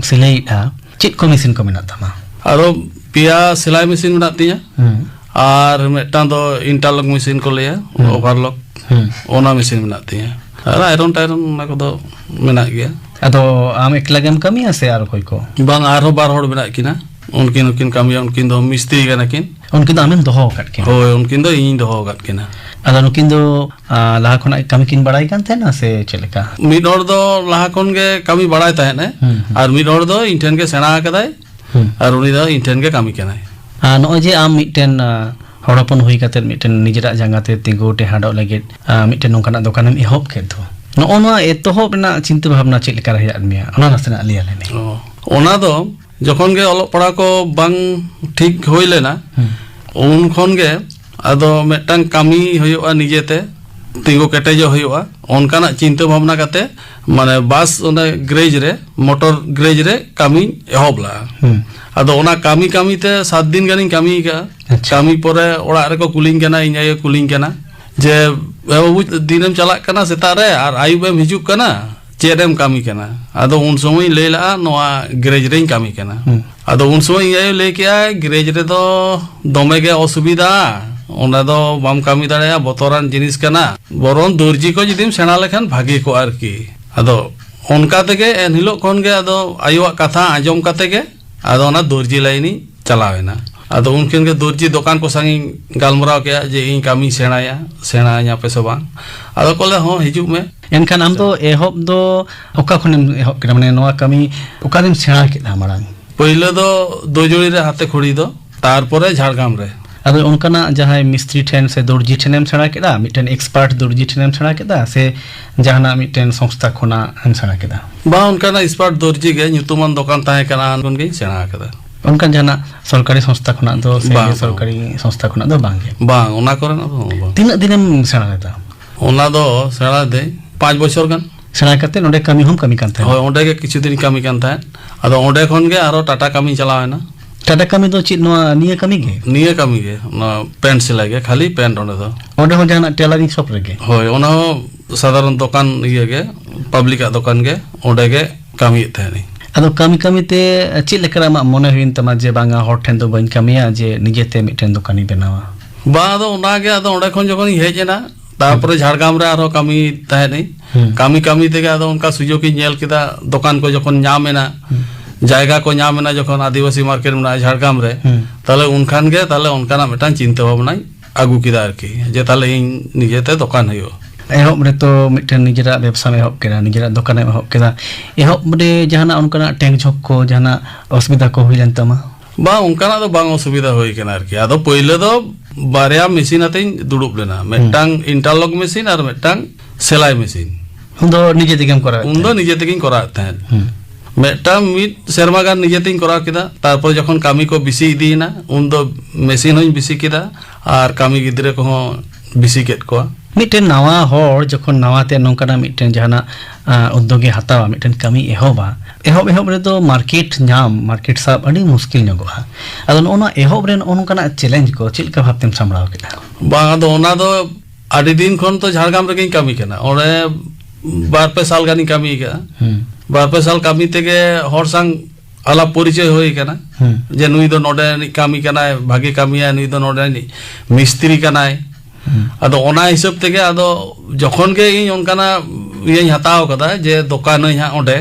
ᱥᱤᱞᱟᱹᱭᱮᱫᱼᱟ, ᱪᱮᱫ ᱠᱚ ᱢᱮᱥᱤᱱ ᱠᱚ ᱢᱮᱱᱟᱜ ᱛᱟᱢᱟ? ᱟᱨᱚ ᱯᱮᱭᱟ ᱥᱮᱞᱟᱭ ᱢᱮᱥᱤᱱ ᱢᱮᱱᱟᱜ ᱛᱤᱧᱟ᱾ ᱦᱩᱸ᱾ ᱟᱨ ᱢᱤᱫᱴᱟᱝ ᱫᱚ ᱤᱱᱴᱟᱨᱞᱚᱠ ᱢᱮᱥᱤᱱ ᱠᱚ ᱞᱟᱹᱭᱟ, ᱦᱩᱸ᱾ ᱳᱵᱷᱟᱨᱞᱚᱠ᱾ ᱦᱩᱸ᱾ ᱚᱱᱟ ᱢᱮᱥᱤᱱ ᱢᱮᱱᱟᱜ ᱛᱤᱧᱟ᱾ ᱟᱨ ᱟᱭᱨᱚᱱ ᱴᱟᱭᱨᱚᱱ ᱚᱱᱟ ᱠᱚᱫᱚ ᱢᱮᱱᱟᱜ ᱜᱮᱭᱟ᱾ ᱟᱫᱚ ᱟᱢ ᱮᱠᱞᱟ ᱜᱮᱢ ᱠᱟᱹᱢᱤᱭᱟ ᱥᱮ ᱟᱨ ᱚᱠᱚᱭ ᱠᱚ? ᱵᱟᱝ, ᱟᱨᱦᱚᱸ ᱵᱟᱨ ᱦᱚᱲ ᱢᱮᱱᱟᱜ ᱠᱤᱱᱟ᱾ ᱩᱱᱠᱤᱱ ᱦᱚᱸᱠᱤᱱ ᱠᱟᱹᱢᱤᱭᱟ, ᱩᱱᱠᱤᱱ ᱫᱚ ᱢᱤᱥᱛᱨᱤ ᱠᱟᱱᱟ ᱠᱤᱱ᱾ ᱩᱱᱠᱤᱱ ᱫᱚ ᱟᱢᱮᱢ ᱫᱚᱦᱚ ᱟᱠᱟᱫ ᱠᱤᱱᱟ? ᱦᱳᱭ, ᱩᱱᱠᱤᱱ ᱫᱚ ᱤᱧᱤᱧ ᱫᱚᱦᱚ ᱟᱠᱟᱫ ᱠᱤᱱᱟ᱾ ᱟᱫᱚ ᱱᱩᱠᱤᱱ ᱫᱚ, ᱟ, ᱞᱟᱦᱟ ᱠᱷᱚᱱᱟᱜ ᱠᱟᱹᱢᱤ ᱠᱤᱱ ᱵᱟᱲᱟᱭ ᱠᱟᱱ ᱛᱟᱦᱮᱱᱟ ᱥᱮ ᱪᱮᱫ ᱞᱮᱠᱟ? ᱢᱤᱫ ᱦᱚᱲ ᱫᱚ ᱞᱟᱦᱟ ᱠᱷᱚᱱ ᱜᱮ ᱠᱟᱹᱢᱤ ᱵᱟᱲᱟᱭ ᱛᱟᱦᱮᱸᱫ ᱮ, ᱦᱩᱸ, ᱦᱩᱸ᱾ ᱟᱨ ᱢᱤᱫ ᱦᱚᱲ ᱫᱚ ᱤᱧ ᱴᱷᱮᱱ ᱜᱮ ᱥᱮᱬᱟ ᱟᱠᱟᱫᱟᱭ, ᱦᱩᱸ᱾ ᱟᱨ ᱩᱱᱤ ᱫᱚ ᱤᱧ ᱴᱷᱮᱱ ᱜᱮ ᱠᱟᱹᱢᱤ ᱠᱟᱱᱟᱭ᱾ ᱟᱨ ᱱᱚᱜᱼᱚᱭ ᱡᱮ ᱟᱢ ᱢᱤᱫᱴᱮᱱ, ᱟ, ᱦᱚᱲ ᱦᱚᱯᱚᱱ ᱦᱩᱭ ᱠᱟᱛᱮᱫ ᱢᱤᱫᱴᱮᱱ ᱱᱤᱡᱮᱨᱟᱜ ᱡᱟᱸᱜᱟ ᱛᱮ ᱛᱤᱸᱜᱩ ᱴᱮᱦᱟᱸᱰᱚᱜ ᱞᱟᱹᱜᱤᱫ, ᱟ, ᱢᱤᱫᱴᱮᱱ ᱱᱚᱝᱠᱟᱱᱟᱜ ᱫᱚᱠᱟᱱᱮᱢ ᱮᱦᱚᱵ ᱠᱮᱫ ᱫᱚ, ᱱᱚᱜᱼᱚ ᱱᱚᱣᱟ ᱮᱛᱚᱦᱚᱵ ᱨᱮᱱᱟᱜ ᱪᱤᱱᱛᱟᱹ ᱵᱷᱟᱵᱽᱱᱟ ᱪᱮᱫ ᱞᱮᱠᱟ ᱨᱮ ᱦᱮᱡ ᱟᱫ ᱢᱮᱭᱟ, ᱚᱱᱟ ᱱᱟᱥᱮᱱᱟᱜ ᱞᱟᱹᱭ ᱟᱞᱮ ᱢᱮ᱾ ᱚ, ᱚᱱᱟ ᱫᱚ ᱡᱚᱠᱷᱚᱱ ᱜᱮ ᱚᱞᱚᱜ ᱯᱟᱲᱦᱟᱣ ᱠᱚ ᱵᱟᱝ ᱴᱷᱤᱠ ᱦᱩᱭ ᱞᱮᱱᱟ, ᱦᱩᱸ᱾ ᱩᱱ ᱠᱷᱚᱱ ᱜᱮ ᱟᱫᱚ ᱢᱤᱫᱴᱟᱝ ᱠᱟᱹᱢᱤ ᱦᱩᱭᱩᱜᱼᱟ ᱱᱤᱡᱮᱛᱮ, ᱛᱤᱸᱜᱩ ᱠᱮᱴᱮᱡᱚᱜ ᱦᱩᱭᱩᱜᱼᱟ, ᱚᱱᱠᱟᱱᱟᱜ ᱪᱤᱱᱛᱟᱹ ᱵᱷᱟᱵᱽᱱᱟ ᱠᱟᱛᱮ, ᱢᱟᱱᱮ, ᱵᱟᱥ ᱚᱱᱮ ᱜᱮᱨᱮᱡᱽ ᱨᱮ, ᱢᱚᱴᱚᱨ ᱜᱮᱨᱮᱡᱽ ᱨᱮ ᱠᱟᱹᱢᱤᱧ ᱮᱦᱚᱵ ᱞᱮᱜᱼᱟ᱾ ᱦᱩᱸ᱾ ᱟᱫᱚ ᱚᱱᱟ ᱠᱟᱹᱢᱤ ᱠᱟᱹᱢᱤ ᱛᱮ ᱥᱟᱛ ᱫᱤᱱ ᱜᱟᱱᱤᱧ ᱠᱟᱹᱢᱤ ᱟᱠᱟᱫᱼᱟ᱾ ᱟᱪᱪᱷᱟ᱾ ᱠᱟᱹᱢᱤ ᱯᱚᱨᱮ ᱚᱲᱟᱜ ᱨᱮᱠᱚ ᱠᱩᱞᱤᱧ ᱠᱟᱱᱟ, ᱤᱧ ᱟᱭᱳ ᱠᱩᱞᱤᱧ ᱠᱟᱱᱟ ᱡᱮ, "ᱮ ᱵᱟᱹᱵᱩ, ᱫᱤᱱᱮᱢ ᱪᱟᱞᱟᱜ ᱠᱟᱱᱟ ᱥᱮᱛᱟᱜ ᱨᱮ ᱟᱨ ᱟᱹᱭᱩᱵ ᱮᱢ ᱦᱤᱡᱩᱜ ᱠᱟᱱᱟ, ᱪᱮᱫ ᱮᱢ ᱠᱟᱹᱢᱤ ᱠᱟᱱᱟ?" ᱟᱫᱚ ᱩᱱ ᱥᱚᱢᱚᱭ ᱤᱧ ᱞᱟᱹᱭ ᱞᱮᱜᱼᱟ, "ᱱᱚᱣᱟ ᱜᱮᱨᱮᱡᱽ ᱨᱮᱧ ᱠᱟᱹᱢᱤ ᱠᱟᱱᱟ᱾" ᱦᱩᱸ᱾ ᱟᱫᱚ ᱩᱱ ᱥᱚᱢᱚᱭ ᱤᱧ ᱟᱭᱳ ᱞᱟᱹᱭ ᱠᱮᱜᱼᱟᱭ, "ᱜᱮᱨᱮᱡᱽ ᱨᱮᱫᱚ ᱫᱚᱢᱮ ᱜᱮ ᱚᱥᱩᱵᱤᱫᱷᱟ, ᱚᱸᱰᱮ ᱫᱚ ᱵᱟᱢ ᱠᱟᱹᱢᱤ ᱫᱟᱲᱮᱭᱟᱜᱼᱟ, ᱵᱚᱛᱚᱨᱟᱱ ᱡᱤᱱᱤᱥ ᱠᱟᱱᱟ, ᱵᱚᱨᱚᱝ ᱫᱚᱨᱡᱤ ᱠᱚ ᱡᱩᱫᱤᱢ ᱥᱮᱬᱟ ᱞᱮᱠᱷᱟᱱ ᱵᱷᱟᱜᱮ ᱠᱚᱜᱼᱟ ᱟᱨᱠᱤ᱾" ᱟᱫᱚ ᱚᱱᱠᱟ ᱛᱮᱜᱮ ᱮᱱᱦᱤᱞᱳᱜ ᱠᱷᱚᱱ ᱜᱮ ᱟᱫᱚ ᱟᱭᱳᱣᱟᱜ ᱠᱟᱛᱷᱟ ᱟᱸᱡᱚᱢ ᱠᱟᱛᱮ ᱜᱮ ᱟᱫᱚ ᱚᱱᱟ ᱫᱚᱨᱡᱤ ᱞᱟᱭᱤᱱᱤᱧ ᱪᱟᱞᱟᱣ ᱮᱱᱟ᱾ ᱟᱫᱚ ᱩᱱᱠᱤᱱ ᱜᱮ ᱫᱚᱨᱡᱤ ᱫᱚᱠᱟᱱ ᱠᱚ ᱥᱟᱝ ᱤᱧ ᱜᱟᱞᱢᱟᱨᱟᱣ ᱠᱮᱜᱼᱟ ᱡᱮ, "ᱤᱧ ᱠᱟᱹᱢᱤᱧ ᱥᱮᱬᱟᱭᱟ, ᱥᱮᱬᱟᱧᱟ ᱯᱮ ᱥᱮ ᱵᱟᱝ?" ᱟᱫᱚ ᱠᱚ ᱞᱟᱹᱭᱟ, "ᱦᱚᱸ, ᱦᱤᱡᱩᱜ ᱢᱮ᱾" ᱮᱱᱠᱷᱟᱱ ᱟᱢ ᱫᱚ ᱮᱦᱚᱵ ᱫᱚ ᱚᱠᱟ ᱠᱷᱚᱱᱮᱢ ᱮᱦᱚᱵ ᱠᱮᱫᱟ? ᱢᱟᱱᱮ, ᱱᱚᱣᱟ ᱠᱟᱹᱢᱤ ᱚᱠᱟᱨᱮᱢ ᱥᱮᱬᱟ ᱠᱮᱫᱟ ᱢᱟᱲᱟᱝ? ᱯᱳᱭᱞᱳ ᱫᱚ ᱫᱳᱡᱳᱲᱤ ᱨᱮ ᱦᱟᱛᱮ ᱠᱷᱩᱲᱤ ᱫᱚ, ᱛᱟᱨᱯᱚᱨᱮ ᱡᱷᱟᱲᱜᱨᱟᱢ ᱨᱮ᱾ ᱟᱫᱚ ᱚᱱᱠᱟᱱᱟᱜ ᱡᱟᱦᱟᱸᱭ ᱢᱤᱥᱛᱨᱤ ᱴᱷᱮᱱ ᱥᱮ ᱫᱚᱨᱡᱤ ᱴᱷᱮᱱᱮᱢ ᱥᱮᱬᱟ ᱠᱮᱫᱟ, ᱢᱤᱫᱴᱮᱱ ᱮᱠᱥᱯᱟᱨᱴ ᱫᱚᱨᱡᱤ ᱴᱷᱮᱱᱮᱢ ᱥᱮᱬᱟ ᱠᱮᱫᱟ, ᱥᱮ ᱡᱟᱦᱟᱱᱟᱜ ᱢᱤᱫᱴᱮᱱ ᱥᱚᱝᱥᱛᱷᱟ ᱠᱷᱚᱱᱟᱜ ᱮᱢ ᱥᱮᱬᱟ ᱠᱮᱫᱟ? ᱵᱟᱝ, ᱚᱱᱠᱟᱱᱟᱜ ᱮᱠᱥᱯᱟᱨᱴ ᱫᱚᱨᱡᱤ ᱜᱮ, ᱧᱩᱛᱩᱢᱟᱱ ᱫᱚᱠᱟᱱ ᱛᱟᱦᱮᱸ ᱠᱟᱱᱟ, ᱚᱸᱰᱮ ᱠᱷᱚᱱ ᱜᱤᱧ ᱥᱮᱬᱟ ᱟᱠᱟᱫᱟ᱾ ᱚᱱᱠᱟᱱ ᱡᱟᱦᱟᱱᱟᱜ ᱥᱚᱨᱠᱟᱨᱤ ᱥᱚᱝᱥᱛᱷᱟ ᱠᱷᱚᱱᱟᱜ ᱫᱚ ᱥᱮ ᱵᱟᱝ, ᱵᱮᱥᱚᱨᱠᱟᱨᱤ ᱥᱚᱝᱥᱛᱷᱟ ᱠᱷᱚᱱᱟᱜ ᱫᱚ ᱵᱟᱝ ᱜᱮ? ᱵᱟᱝ, ᱚᱱᱟ ᱠᱚᱨᱮᱱᱟᱜ ᱫᱚ ᱵᱟᱝ᱾ ᱛᱤᱱᱟᱹᱜ ᱫᱤᱱᱮᱢ ᱥᱮᱬᱟ ᱞᱮᱫᱟ? ᱚᱱᱟ ᱫᱚ ᱥᱮᱬᱟ ᱞᱮᱫᱟᱹᱧ ᱯᱟᱸᱪ ᱵᱚᱪᱷᱚᱨ ᱜᱟᱱ᱾ ᱥᱮᱬᱟ ᱠᱟᱛᱮ ᱱᱚᱰᱮ ᱠᱟᱹᱢᱤ ᱦᱚᱸᱢ ᱠᱟᱹᱢᱤ ᱠᱟᱱ ᱛᱟᱦᱮᱸᱫ? ᱦᱳᱭ, ᱚᱸᱰᱮ ᱜᱮ ᱠᱤᱪᱷᱩ ᱫᱤᱱ ᱠᱟᱹᱢᱤ ᱠᱟᱱ ᱛᱟᱦᱮᱸᱫ᱾ ᱟᱫᱚ ᱚᱸᱰᱮ ᱠᱷᱚᱱ ᱜᱮ ᱟᱨᱚ ᱴᱟᱴᱟ ᱠᱟᱹᱢᱤᱧ ᱪᱟᱞᱟᱣ ᱮᱱᱟ᱾ ᱴᱟᱴᱟ ᱠᱟᱹᱢᱤ ᱫᱚ ᱪᱮᱫ ᱱᱚᱣᱟ ᱱᱤᱭᱟᱹ ᱠᱟᱹᱢᱤ ᱜᱮ? ᱱᱤᱭᱟᱹ ᱠᱟᱹᱢᱤ ᱜᱮ, ᱚᱱᱟ ᱯᱮᱱᱴ ᱥᱮᱞᱟᱭ ᱜᱮ, ᱠᱷᱟᱹᱞᱤ ᱯᱮᱱᱴ ᱚᱸᱰᱮ ᱫᱚ᱾ ᱚᱸᱰᱮ ᱦᱚᱸ ᱡᱟᱦᱟᱱᱟᱜ tailoring shop ᱨᱮᱜᱮ? ᱦᱳᱭ, ᱚᱱᱟ ᱦᱚᱸ ᱥᱟᱫᱷᱟᱨᱚᱱ ᱫᱚᱠᱟᱱ ᱤᱭᱟᱹ ᱜᱮ, ᱯᱟᱵᱽᱞᱤᱠᱟᱜ ᱫᱚᱠᱟᱱ ᱜᱮ, ᱚᱸᱰᱮ ᱜᱮ ᱠᱟᱹᱢᱤᱭᱮᱫ ᱛᱟᱦᱮᱸᱱᱟᱹᱧ᱾ ᱟᱫᱚ ᱠᱟᱹᱢᱤ ᱠᱟᱹᱢᱤ ᱛᱮ ᱪᱮᱫ ᱞᱮᱠᱟ ᱟᱢᱟᱜ ᱢᱚᱱᱮ ᱦᱩᱭᱮᱱ ᱛᱟᱢᱟ ᱡᱮ ᱵᱟᱝᱟ, ᱦᱚᱲ ᱴᱷᱮᱱ ᱫᱚ ᱵᱟᱹᱧ ᱠᱟᱹᱢᱤᱭᱟ, ᱡᱮ ᱱᱤᱡᱮᱛᱮ ᱢᱤᱫᱴᱮᱱ ᱫᱚᱠᱟᱱᱤᱧ ᱵᱮᱱᱟᱣᱟ? ᱵᱟᱝ, ᱟᱫᱚ ᱚᱱᱟᱜᱮ, ᱟᱫᱚ ᱚᱸᱰᱮ ᱠᱷᱚᱱ ᱡᱚᱠᱷᱚᱱᱤᱧ ᱦᱮᱡ ᱮᱱᱟ, ᱛᱟᱨᱯᱚᱨᱮ ᱡᱷᱟᱲᱜᱨᱟᱢ ᱨᱮ ᱟᱨᱦᱚᱸ ᱠᱟᱹᱢᱤ ᱛᱟᱦᱮᱸᱫ ᱟᱹᱧ᱾ ᱦᱩᱸ᱾ ᱠᱟᱹᱢᱤ ᱠᱟᱹᱢᱤ ᱛᱮᱜᱮ ᱟᱫᱚ ᱚᱱᱠᱟ ᱥᱩᱡᱳᱜᱽ ᱤᱧ ᱧᱮᱞ ᱠᱮᱫᱟ, ᱫᱚᱠᱟᱱ ᱠᱚ ᱡᱚᱠᱷᱚᱱ ᱧᱟᱢ ᱮᱱᱟ, ᱦᱩᱸ᱾ ᱡᱟᱭᱜᱟ ᱠᱚ ᱧᱟᱢ ᱮᱱᱟ, ᱡᱚᱠᱷᱚᱱ ᱟᱹᱫᱤᱵᱟᱹᱥᱤ ᱢᱟᱨᱠᱮᱴ ᱢᱮᱱᱟᱜᱼᱟ ᱡᱷᱟᱲᱜᱨᱟᱢ ᱨᱮ, ᱦᱩᱸ᱾ ᱛᱟᱦᱞᱮ ᱩᱱᱠᱷᱟᱱ ᱜᱮ ᱛᱟᱦᱞᱮ ᱚᱱᱠᱟᱱᱟᱜ ᱢᱤᱫᱴᱟᱝ ᱪᱤᱱᱛᱟᱹ ᱵᱷᱟᱵᱽᱱᱟᱧ ᱟᱹᱜᱩ ᱠᱮᱫᱟ ᱟᱨᱠᱤ, ᱡᱮ ᱛᱟᱦᱞᱮ ᱤᱧ ᱱᱤᱡᱮᱛᱮ ᱫᱚᱠᱟᱱ ᱦᱩᱭᱩᱜᱼᱟ᱾ ᱮᱦᱚᱵ ᱨᱮᱛᱚ ᱢᱤᱫᱴᱮᱱ ᱱᱤᱡᱮᱨᱟᱜ ᱵᱮᱵᱽᱥᱟᱢ ᱮᱦᱚᱵ ᱠᱮᱫᱟ, ᱱᱤᱡᱮᱨᱟᱜ ᱫᱚᱠᱟᱱᱮᱢ ᱮᱦᱚᱵ ᱠᱮᱫᱟ, ᱮᱦᱚᱵ ᱨᱮ ᱡᱟᱦᱟᱱᱟᱜ ᱚᱱᱠᱟᱱᱟᱜ ᱴᱮᱝ ᱡᱷᱚᱠ ᱠᱚ, ᱡᱟᱦᱟᱱᱟᱜ ᱚᱥᱩᱵᱤᱫᱷᱟ ᱠᱚ ᱦᱩᱭ ᱞᱮᱱ ᱛᱟᱢᱟ? ᱵᱟᱝ, ᱚᱱᱠᱟᱱᱟᱜ ᱫᱚ ᱵᱟᱝ ᱚᱥᱩᱵᱤᱫᱷᱟ ᱦᱩᱭ ᱠᱟᱱᱟ ᱟᱨᱠᱤ᱾ ᱟᱫᱚ ᱯᱳᱭᱞᱳ ᱫᱚ ᱵᱟᱨᱭᱟ ᱢᱮᱥᱤᱱ ᱟᱛᱮᱧ ᱫᱩᱲᱩᱵ ᱞᱮᱱᱟ, ᱢᱤᱫᱴᱟᱝ ᱤᱱᱴᱟᱨᱞᱚᱠ ᱢᱮᱥᱤᱱ ᱟᱨ ᱢᱤᱫᱴᱟᱝ ᱥᱮᱞᱟᱭ ᱢᱮᱥᱤᱱ᱾ ᱩᱱ ᱫᱚ ᱱᱤᱡᱮ ᱛᱮᱜᱮᱢ ᱠᱚᱨᱟᱣᱮᱫ ᱩᱱ ᱫᱚ ᱛᱟᱦᱮᱸᱫ? ᱱᱤᱡᱮ ᱛᱮᱜᱮᱧ ᱠᱚᱨᱟᱣᱮᱫ ᱛᱟᱦᱮᱸᱫ᱾ ᱦᱩᱸ᱾ ᱢᱤᱫᱴᱟᱝ ᱢᱤᱫ ᱥᱮᱨᱢᱟ ᱜᱟᱱ ᱱᱤᱡᱮ ᱛᱮᱧ ᱠᱚᱨᱟᱣ ᱠᱮᱫᱟ᱾ ᱛᱟᱨᱯᱚᱨ ᱡᱚᱠᱷᱚᱱ ᱠᱟᱹᱢᱤ ᱠᱚ ᱵᱮᱥᱤ ᱤᱫᱤᱭᱮᱱᱟ, ᱩᱱ ᱫᱚ ᱢᱮᱥᱤᱱ ᱦᱚᱸᱧ ᱵᱮᱥᱤ ᱠᱮᱫᱟ ᱟᱨ ᱠᱟᱹᱢᱤ ᱜᱤᱫᱽᱨᱟᱹ ᱠᱚᱦᱚᱸ ᱵᱮᱥᱤ ᱠᱮᱫ ᱠᱚᱣᱟ᱾ ᱢᱤᱫᱴᱮᱱ ᱱᱟᱣᱟ ᱦᱚᱲ ᱡᱚᱠᱷᱚᱱ ᱱᱟᱣᱟ ᱛᱮ ᱱᱚᱝᱠᱟᱱᱟᱜ ᱢᱤᱫᱴᱮᱱ ᱡᱟᱦᱟᱱᱟᱜ, ᱟᱸ, ᱩᱫᱽᱫᱳᱜᱽ ᱮ ᱦᱟᱛᱟᱣᱟ, ᱢᱤᱫᱴᱮᱱ ᱠᱟᱹᱢᱤ ᱮᱦᱚᱵᱟ, ᱮᱦᱚᱵ ᱮᱦᱚᱵ ᱨᱮᱫᱚ ᱢᱟᱨᱠᱮᱴ ᱧᱟᱢ, ᱢᱟᱨᱠᱮᱴ ᱥᱟᱵ ᱟᱹᱰᱤ ᱢᱩᱥᱠᱤᱞ ᱧᱚᱜᱚᱜᱼᱟ᱾ ᱟᱫᱚ ᱱᱚᱜᱼᱚ ᱱᱚᱣᱟ ᱮᱦᱚᱵ ᱨᱮ ᱱᱚᱜᱼᱚ ᱱᱚᱝᱠᱟᱱᱟᱜ ᱪᱮᱞᱮᱧᱡᱽ ᱠᱚ ᱪᱮᱫ ᱞᱮᱠᱟ ᱵᱷᱟᱵᱽ ᱛᱮᱢ ᱥᱟᱢᱵᱲᱟᱣ ᱠᱮᱫᱟ? ᱵᱟᱝ, ᱟᱫᱚ ᱚᱱᱟ ᱫᱚ ᱟᱹᱰᱤ ᱫᱤᱱ ᱠᱷᱚᱱ ᱛᱚ ᱡᱷᱟᱲᱜᱨᱟᱢ ᱨᱮᱜᱮᱧ ᱠᱟᱹᱢᱤ ᱠᱟᱱᱟ᱾ ᱚᱸᱰᱮ ᱵᱟᱨ ᱯᱮ ᱥᱟᱞ ᱜᱟᱱᱤᱧ ᱠᱟᱹᱢᱤ ᱟᱠᱟᱫᱼᱟ᱾ ᱦᱩᱸ᱾ ᱵᱟᱨ ᱯᱮ ᱥᱟᱞ ᱠᱟᱹᱢᱤ ᱛᱮᱜᱮ ᱦᱚᱲ ᱥᱟᱝ ᱟᱞᱟᱯ ᱯᱚᱨᱤᱪᱚᱭ ᱦᱩᱭ ᱟᱠᱟᱱᱟ᱾ ᱦᱩᱸ᱾ ᱡᱮ ᱱᱩᱭ ᱫᱚ ᱱᱚᱰᱮ ᱨᱤᱱᱤᱡ ᱠᱟᱹᱢᱤ ᱠᱟᱱᱟᱭ, ᱵᱷᱟᱜᱮ ᱠᱟᱹᱢᱤᱭᱟᱭ, ᱱᱩᱭ ᱫᱚ ᱱᱚᱰᱮ ᱨᱤᱱᱤᱡ ᱢᱤᱥᱛᱨᱤ ᱠᱟᱱᱟᱭ᱾ ᱦᱩᱸ᱾ ᱟᱫᱚ ᱚᱱᱟ ᱦᱤᱥᱟᱹᱵ ᱛᱮᱜᱮ ᱟᱫᱚ ᱡᱚᱠᱷᱚᱱ ᱜᱮ ᱤᱧ ᱚᱱᱠᱟᱱᱟᱜ ᱤᱭᱟᱹᱧ ᱦᱟᱛᱟᱣ ᱠᱟᱫᱟ ᱡᱮ ᱫᱚᱠᱟᱱᱟᱹᱧ ᱦᱟᱸᱜ ᱚᱸᱰᱮ,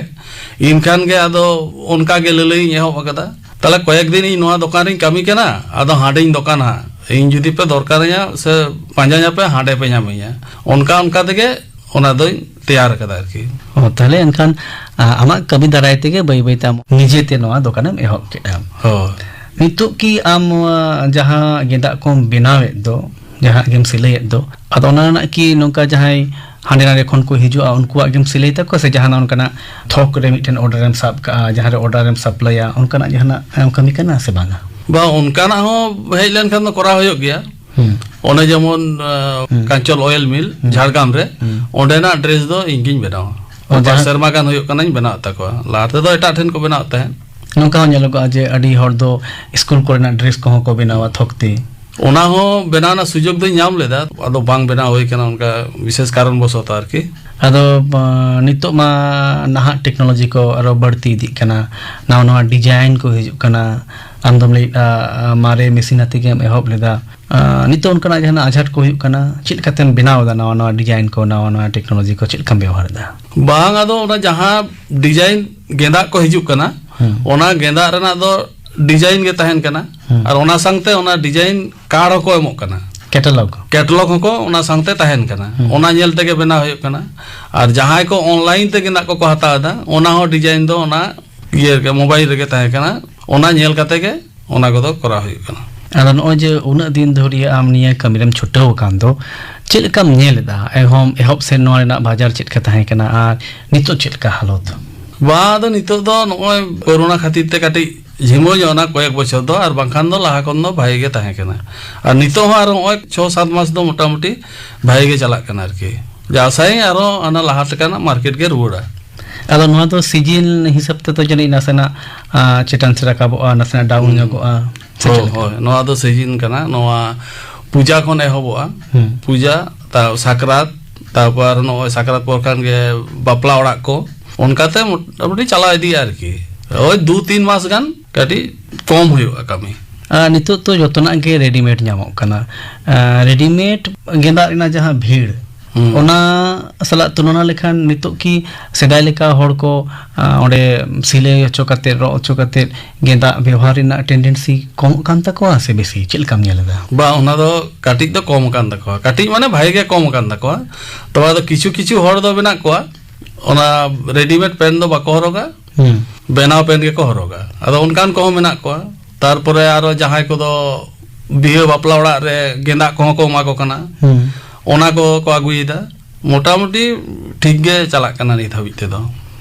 ᱤᱱᱠᱷᱟᱱ ᱜᱮ ᱟᱫᱚ ᱚᱱᱠᱟ ᱜᱮ ᱞᱟᱹᱞᱟᱹᱭᱤᱧ ᱮᱦᱚᱵ ᱟᱠᱟᱫᱟ᱾ ᱛᱟᱦᱞᱮ ᱠᱚᱭᱮᱠ ᱫᱤᱱ ᱤᱧ ᱱᱚᱣᱟ ᱫᱚᱠᱟᱱ ᱨᱤᱧ ᱠᱟᱹᱢᱤ ᱠᱟᱱᱟ, ᱟᱫᱚ ᱦᱟᱸᱰᱮᱧ ᱫᱚᱠᱟᱱᱟ ᱦᱟᱸᱜ, ᱤᱧ ᱡᱩᱫᱤ ᱯᱮ ᱫᱚᱨᱠᱟᱨᱤᱧᱟ ᱥᱮ ᱯᱟᱸᱡᱟ ᱧᱟᱯᱮ, ᱦᱟᱸᱰᱮ ᱯᱮ ᱧᱟᱢᱤᱧᱟ᱾ ᱚᱱᱠᱟ ᱚᱱᱠᱟ ᱛᱮᱜᱮ ᱚᱱᱟ ᱫᱚᱧ ᱛᱮᱭᱟᱨ ᱠᱟᱫᱟ ᱟᱨᱠᱤ᱾ ᱚ, ᱛᱟᱦᱞᱮ ᱮᱱᱠᱷᱟᱱ, ᱟ, ᱟᱢᱟᱜ ᱠᱟᱹᱢᱤ ᱫᱟᱨᱟᱭ ᱛᱮᱜᱮ ᱵᱟᱹᱭ ᱵᱟᱹᱭ ᱛᱮ ᱟᱢ ᱱᱤᱡᱮ ᱛᱮ ᱱᱚᱣᱟ ᱫᱚᱠᱟᱱᱮᱢ ᱮᱦᱚᱵ ᱠᱮᱫᱼᱟ᱾ ᱦᱳᱭ᱾ ᱱᱤᱛᱚᱜ ᱠᱤ ᱟᱢ ᱱᱚᱣᱟ ᱡᱟᱦᱟᱸ ᱜᱮᱸᱫᱟᱜ ᱠᱚᱢ ᱵᱮᱱᱟᱣᱮᱫ ᱫᱚ, ᱡᱟᱦᱟᱸ ᱜᱮᱢ ᱥᱤᱞᱟᱹᱭᱮᱫ ᱫᱚ, ᱟᱫᱚ ᱚᱱᱟ ᱨᱮᱱᱟᱜ ᱠᱤ ᱱᱚᱝᱠᱟ ᱡᱟᱦᱟᱸᱭ ᱦᱟᱸᱰᱮ ᱱᱟᱰᱮ ᱠᱷᱚᱱ ᱠᱚ ᱦᱤᱡᱩᱜᱼᱟ, ᱩᱱᱠᱩᱣᱟᱜ ᱜᱮᱢ ᱥᱤᱞᱟᱹᱭ ᱛᱟᱠᱚᱣᱟ ᱥᱮ ᱡᱟᱦᱟᱱᱟᱜ ᱚᱱᱠᱟᱱᱟᱜ ᱛᱷᱚᱠ ᱨᱮ ᱢᱤᱫᱴᱮᱱ ᱚᱰᱟᱨᱮᱢ ᱥᱟᱵ ᱠᱟᱜᱼᱟ, ᱡᱟᱦᱟᱸ ᱨᱮ ᱚᱰᱟᱨᱮᱢ ᱥᱟᱯᱞᱟᱭᱟ, ᱚᱱᱠᱟᱱᱟᱜ ᱡᱟᱦᱟᱱᱟᱜ ᱮᱢ ᱠᱟᱹᱢᱤ ᱠᱟᱱᱟ ᱥᱮ ᱵᱟᱝᱟ? ᱵᱟᱝ, ᱚᱱᱠᱟᱱᱟᱜ ᱦᱚᱸ ᱦᱮᱡ ᱞᱮᱱᱠᱷᱟᱱ ᱫᱚ ᱠᱚᱨᱟᱣ ᱦᱩᱭᱩᱜ ᱜᱮᱭᱟ᱾ ᱦᱩᱸ᱾ ᱚᱱᱮ ᱡᱮᱢᱚᱱ, ᱟᱸ, ᱦᱩᱸ᱾ ᱠᱟᱧᱪᱚᱞ ᱚᱭᱮᱞ ᱢᱤᱞ, ᱦᱩᱸ᱾ ᱡᱷᱟᱲᱜᱨᱟᱢ ᱨᱮ, ᱦᱩᱸ᱾ ᱚᱸᱰᱮᱱᱟᱜ ᱰᱨᱮᱥ ᱫᱚ ᱤᱧ ᱜᱤᱧ ᱵᱮᱱᱟᱣᱟ᱾ ᱚ, ᱵᱟᱨ ᱡᱟᱦᱟᱸ ᱥᱮᱨᱢᱟ ᱜᱟᱱ ᱦᱩᱭᱩᱜ ᱠᱟᱱᱟᱧ ᱵᱮᱱᱟᱣᱮᱫ ᱛᱟᱠᱚᱣᱟ᱾ ᱞᱟᱦᱟ ᱛᱮᱫᱚ ᱮᱴᱟᱜ ᱴᱷᱮᱱ ᱠᱚ ᱵᱮᱱᱟᱣᱮᱫ ᱛᱟᱦᱮᱸᱫ᱾ ᱱᱚᱝᱠᱟ ᱦᱚᱸ ᱧᱮᱞᱚᱜᱚᱜᱼᱟ ᱡᱮ ᱟᱹᱰᱤ ᱦᱚᱲ ᱫᱚ ᱥᱠᱩᱞ ᱠᱚᱨᱮᱱᱟᱜ ᱰᱨᱮᱥ ᱠᱚᱦᱚᱸ ᱠᱚ ᱵᱮᱱᱟᱣᱟ ᱛᱷᱚᱠ ᱛᱮ᱾ ᱚᱱᱟ ᱦᱚᱸ ᱵᱮᱱᱟᱣ ᱨᱮᱱᱟᱜ ᱥᱩᱡᱳᱜᱽ ᱫᱚᱧ ᱧᱟᱢ ᱞᱮᱫᱟ, ᱟᱫᱚ ᱵᱟᱝ ᱵᱮᱱᱟᱣ ᱦᱩᱭ ᱠᱟᱱᱟ ᱚᱱᱠᱟ ᱵᱤᱥᱮᱥ ᱠᱟᱨᱚᱱ ᱵᱚᱥᱚᱛᱚ ᱟᱨᱠᱤ᱾ ᱟᱫᱚ, ᱟᱸ, ᱱᱤᱛᱚᱜ ᱢᱟ ᱱᱟᱦᱟᱜ ᱴᱮᱠᱱᱳᱞᱚᱡᱤ ᱠᱚ ᱟᱨᱚ ᱵᱟᱹᱲᱛᱤ ᱤᱫᱤᱜ ᱠᱟᱱᱟ, ᱱᱟᱣᱟ ᱱᱟᱣᱟ ᱰᱤᱡᱟᱭᱤᱱ ᱠᱚ ᱦᱤᱡᱩᱜ ᱠᱟᱱᱟ᱾ ᱟᱢ ᱫᱚᱢ ᱞᱟᱹᱭᱮᱫᱼᱟ, ᱟᱸ, ᱢᱟᱨᱮ ᱢᱮᱥᱤᱱ ᱟᱛᱮ ᱜᱮᱢ ᱮᱦᱚᱵ ᱞᱮᱫᱟ᱾ ᱟᱸ, ᱱᱤᱛᱚᱜ ᱚᱱᱠᱟᱱᱟᱜ ᱡᱟᱦᱟᱱᱟᱜ ᱟᱡᱷᱟᱴ ᱠᱚ ᱦᱩᱭᱩᱜ ᱠᱟᱱᱟ? ᱪᱮᱫ ᱞᱮᱠᱟᱛᱮᱢ ᱵᱮᱱᱟᱣ ᱮᱫᱟ ᱱᱟᱣᱟ ᱱᱟᱣᱟ ᱰᱤᱡᱟᱭᱤᱱ ᱠᱚ, ᱱᱟᱣᱟ ᱱᱟᱣᱟ ᱴᱮᱠᱱᱳᱞᱚᱡᱤ ᱠᱚ ᱪᱮᱫ ᱞᱮᱠᱟᱢ ᱵᱮᱣᱦᱟᱨ ᱮᱫᱟ? ᱵᱟᱝ, ᱟᱫᱚ ᱚᱱᱟ ᱡᱟᱦᱟᱸ ᱰᱤᱡᱟᱭᱤᱱ ᱜᱮᱸᱫᱟᱜ ᱠᱚ ᱦᱤᱡᱩᱜ ᱠᱟᱱᱟ, ᱦᱩᱸ᱾ ᱚᱱᱟ ᱜᱮᱸᱫᱟᱜ ᱨᱮᱱᱟᱜ ᱫᱚ ᱰᱤᱡᱟᱭᱤᱱ ᱜᱮ ᱛᱟᱦᱮᱱ ᱠᱟᱱᱟ᱾ ᱦᱩᱸ᱾ ᱟᱨ ᱚᱱᱟ ᱥᱟᱶᱛᱮ ᱚᱱᱟ ᱰᱤᱡᱟᱭᱤᱱ ᱠᱟᱨᱰ ᱦᱚᱸᱠᱚ ᱮᱢᱚᱜ ᱠᱟᱱᱟ᱾ ᱠᱮᱴᱟᱞᱚᱜᱽ᱾ ᱠᱮᱴᱞᱚᱜᱽ ᱦᱚᱸᱠᱚ ᱚᱱᱟ ᱥᱟᱶᱛᱮ ᱛᱟᱦᱮᱱ ᱠᱟᱱᱟ᱾ ᱦᱩᱸ᱾ ᱚᱱᱟ ᱧᱮᱞ ᱛᱮᱜᱮ ᱵᱮᱱᱟᱣ ᱦᱩᱭᱩᱜ ᱠᱟᱱᱟ᱾ ᱟᱨ ᱡᱟᱦᱟᱸᱭ ᱠᱚ ᱚᱱᱞᱟᱭᱤᱱ ᱛᱮ ᱜᱮᱸᱫᱟᱜ ᱠᱚᱠᱚ ᱦᱟᱛᱟᱣ ᱮᱫᱟ, ᱚᱱᱟ ᱦᱚᱸ ᱰᱤᱡᱟᱭᱤᱱ ᱫᱚ ᱚᱱᱟ ᱤᱭᱟᱹ ᱨᱮᱜᱮ, ᱢᱳᱵᱟᱭᱤᱞ ᱨᱮᱜᱮ ᱛᱟᱦᱮᱸ ᱠᱟᱱᱟ᱾ ᱚᱱᱟ ᱧᱮᱞ ᱠᱟᱛᱮ ᱜᱮ ᱚᱱᱟ ᱠᱚᱫᱚ ᱠᱚᱨᱟᱣ ᱦᱩᱭᱩᱜ ᱠᱟᱱᱟ᱾ ᱟᱫᱚ ᱱᱚᱜᱼᱚᱭ ᱡᱮ ᱩᱱᱟᱹᱜ ᱫᱤᱱ ᱫᱷᱚᱨᱮ ᱟᱢ ᱱᱤᱭᱟᱹ ᱠᱟᱹᱢᱤ ᱨᱮᱢ ᱪᱷᱩᱴᱟᱹᱣ ᱟᱠᱟᱱ ᱫᱚ, ᱪᱮᱫ ᱞᱮᱠᱟᱢ ᱧᱮᱞ ᱮᱫᱟ? ᱮᱦᱚᱵ, ᱮᱦᱚᱵ ᱥᱮᱫ ᱱᱚᱣᱟ ᱨᱮᱱᱟᱜ ᱵᱟᱡᱟᱨ ᱪᱮᱫ ᱞᱮᱠᱟ ᱛᱟᱦᱮᱸ ᱠᱟᱱᱟ ᱟᱨ ᱱᱤᱛᱚᱜ ᱪᱮᱫ ᱞᱮᱠᱟ ᱦᱟᱞᱚᱛ? ᱵᱟᱝ, ᱟᱫᱚ ᱱᱤᱛᱚᱜ ᱫᱚ ᱱᱚᱜᱼᱚᱭ ᱠᱳᱨᱳᱱᱟ ᱠᱷᱟᱹᱛᱤᱨ ᱛᱮ ᱠᱟᱹᱴᱤᱡ ᱡᱷᱤᱢᱟᱹ ᱧᱚᱜ ᱮᱱᱟ ᱠᱚᱭᱮᱠ ᱵᱚᱪᱷᱚᱨ ᱫᱚ, ᱟᱨ ᱵᱟᱝᱠᱷᱟᱱ ᱫᱚ ᱞᱟᱦᱟ ᱠᱷᱚᱱ ᱫᱚ ᱵᱷᱟᱜᱮ ᱜᱮ ᱛᱟᱦᱮᱸ ᱠᱟᱱᱟ᱾ ᱟᱨ ᱱᱤᱛᱚᱜ ᱦᱚᱸ ᱟᱨᱚ ᱱᱚᱜᱼᱚᱭ ᱪᱷᱚ ᱥᱟᱛ ᱢᱟᱥ ᱫᱚ ᱢᱚᱴᱟᱢᱩᱴᱤ ᱵᱷᱟᱜᱮ ᱜᱮ ᱪᱟᱞᱟᱜ ᱠᱟᱱᱟ ᱟᱨᱠᱤ᱾ ᱡᱟ ᱟᱥᱟᱭᱟᱹᱧ ᱟᱨᱚ ᱚᱱᱟ ᱞᱟᱦᱟ ᱞᱮᱠᱟᱱᱟᱜ ᱢᱟᱨᱠᱮᱴ ᱜᱮ ᱨᱩᱣᱟᱹᱲᱟ᱾ ᱟᱫᱚ ᱱᱚᱣᱟ ᱫᱚ ᱥᱤᱡᱤᱱ ᱦᱤᱥᱟᱹᱵ ᱛᱮᱫᱚ ᱡᱟᱹᱱᱤᱡ ᱱᱟᱥᱮᱱᱟᱜ, ᱟ, ᱪᱮᱛᱟᱱ ᱥᱮᱫ ᱨᱟᱠᱟᱵᱚᱜᱼᱟ, ᱱᱟᱥᱮᱱᱟᱜ ᱰᱟᱣᱩᱱ ᱦᱩᱸ᱾ ᱧᱚᱜᱚᱜᱼᱟ, ᱥᱮ ᱦᱳᱭ, ᱪᱮᱫ ᱞᱮᱠᱟ? ᱦᱳᱭ, ᱱᱚᱣᱟ ᱫᱚ ᱥᱤᱡᱤᱱ ᱠᱟᱱᱟ, ᱱᱚᱣᱟ ᱯᱩᱡᱟ ᱠᱷᱚᱱ ᱮᱦᱚᱵᱚᱜᱼᱟ᱾ ᱦᱩᱸ᱾ ᱯᱩᱡᱟ, ᱛᱟ-, ᱥᱟᱠᱨᱟᱛ, ᱛᱟᱨᱯᱚᱨ ᱱᱚᱜᱼᱚᱭ ᱥᱟᱠᱨᱟᱛ ᱯᱚᱨ ᱠᱷᱟᱱ ᱜᱮ ᱵᱟᱯᱞᱟ ᱚᱲᱟᱜ ᱠᱚ, ᱚᱱᱠᱟᱛᱮ ᱢᱚᱴᱟᱢᱩᱴᱤ ᱪᱟᱞᱟᱣ ᱤᱫᱤᱜᱼᱟ ᱟᱨᱠᱤ᱾ ᱳᱭ ᱫᱩ ᱛᱤᱱ ᱢᱟᱥ ᱜᱟᱱ ᱠᱟᱹᱴᱤᱡ ᱠᱚᱢ ᱦᱩᱭᱩᱜᱼᱟ ᱠᱟᱹᱢᱤ᱾ ᱟᱨ ᱱᱤᱛᱚᱜ ᱛᱚ ᱡᱚᱛᱚᱱᱟᱜ ᱜᱮ ᱨᱮᱰᱤᱢᱮᱰ ᱧᱟᱢᱚᱜ ᱠᱟᱱᱟ᱾ ᱟᱨ ᱨᱮᱰᱤᱢᱮᱰ ᱜᱮᱸᱫᱟᱜ ᱨᱮᱱᱟᱜ ᱡᱟᱦᱟᱸ ᱵᱷᱤᱲ, ᱦᱩᱸ᱾ ᱚᱱᱟ ᱥᱟᱞᱟᱜ ᱛᱩᱞᱚᱱᱟ ᱞᱮᱠᱷᱟᱱ ᱱᱤᱛᱚᱜ ᱠᱤ ᱥᱮᱫᱟᱭ ᱞᱮᱠᱟ ᱦᱚᱲ ᱠᱚ, ᱟ, ᱚᱸᱰᱮ ᱥᱤᱞᱟᱹᱭ ᱦᱚᱪᱚ ᱠᱟᱛᱮ, ᱨᱚᱜ ᱦᱚᱪᱚ ᱠᱟᱛᱮ ᱜᱮᱸᱫᱟᱜ ᱵᱮᱣᱦᱟᱨ ᱨᱮᱱᱟᱜ ᱴᱮᱱᱰᱮᱱᱥᱤ ᱠᱚᱢᱚᱜ ᱠᱟᱱ ᱛᱟᱠᱚᱣᱟ ᱥᱮ ᱵᱮᱥᱤ? ᱪᱮᱫ ᱞᱮᱠᱟᱢ ᱧᱮᱞ ᱮᱫᱟ? ᱵᱟ, ᱚᱱᱟ ᱫᱚ ᱠᱟᱹᱴᱤᱡ ᱫᱚ ᱠᱚᱢ ᱟᱠᱟᱱ ᱛᱟᱠᱚᱣᱟ, ᱠᱟᱹᱴᱤᱡ ᱢᱟᱱᱮ ᱵᱷᱟᱜᱮ ᱜᱮ ᱠᱚᱢ ᱟᱠᱟᱱ ᱛᱟᱠᱚᱣᱟ᱾ ᱛᱚᱵᱮ ᱟᱫᱚ ᱠᱤᱪᱷᱩ ᱠᱤᱪᱷᱩ ᱦᱚᱲ ᱫᱚ ᱢᱮᱱᱟᱜ ᱠᱚᱣᱟ, ᱚᱱᱟ ᱨᱮᱰᱤᱢᱮᱰ ᱯᱮᱱᱴ ᱫᱚ ᱵᱟᱠᱚ ᱦᱚᱨᱚᱜᱟ, ᱦᱩᱸ᱾ ᱵᱮᱱᱟᱣ ᱯᱮᱱᱴ ᱜᱮᱠᱚ ᱦᱚᱨᱚᱜᱟ᱾ ᱟᱫᱚ ᱚᱱᱠᱟᱱ ᱠᱚᱦᱚᱸ ᱢᱮᱱᱟᱜ ᱠᱚᱣᱟ᱾ ᱛᱟᱨᱯᱚᱨᱮ ᱟᱨᱚ ᱡᱟᱦᱟᱸᱭ ᱠᱚᱫᱚ ᱵᱤᱦᱟᱹ ᱵᱟᱯᱞᱟ ᱚᱲᱟᱜ ᱨᱮ ᱜᱮᱸᱫᱟᱜ ᱠᱚᱦᱚᱸ ᱠᱚ ᱮᱢᱟ ᱠᱚ ᱠᱟᱱᱟ, ᱦᱩᱸ᱾ ᱚᱱᱟ ᱠᱚ ᱠᱚ ᱟᱹᱜᱩᱭᱮᱫᱟ᱾ ᱢᱚᱴᱟᱢᱩᱴᱤ ᱴᱷᱤᱠ ᱜᱮ ᱪᱟᱞᱟᱜ ᱠᱟᱱᱟ ᱱᱤᱛ ᱦᱟᱹᱵᱤᱡ ᱛᱮᱫᱚ᱾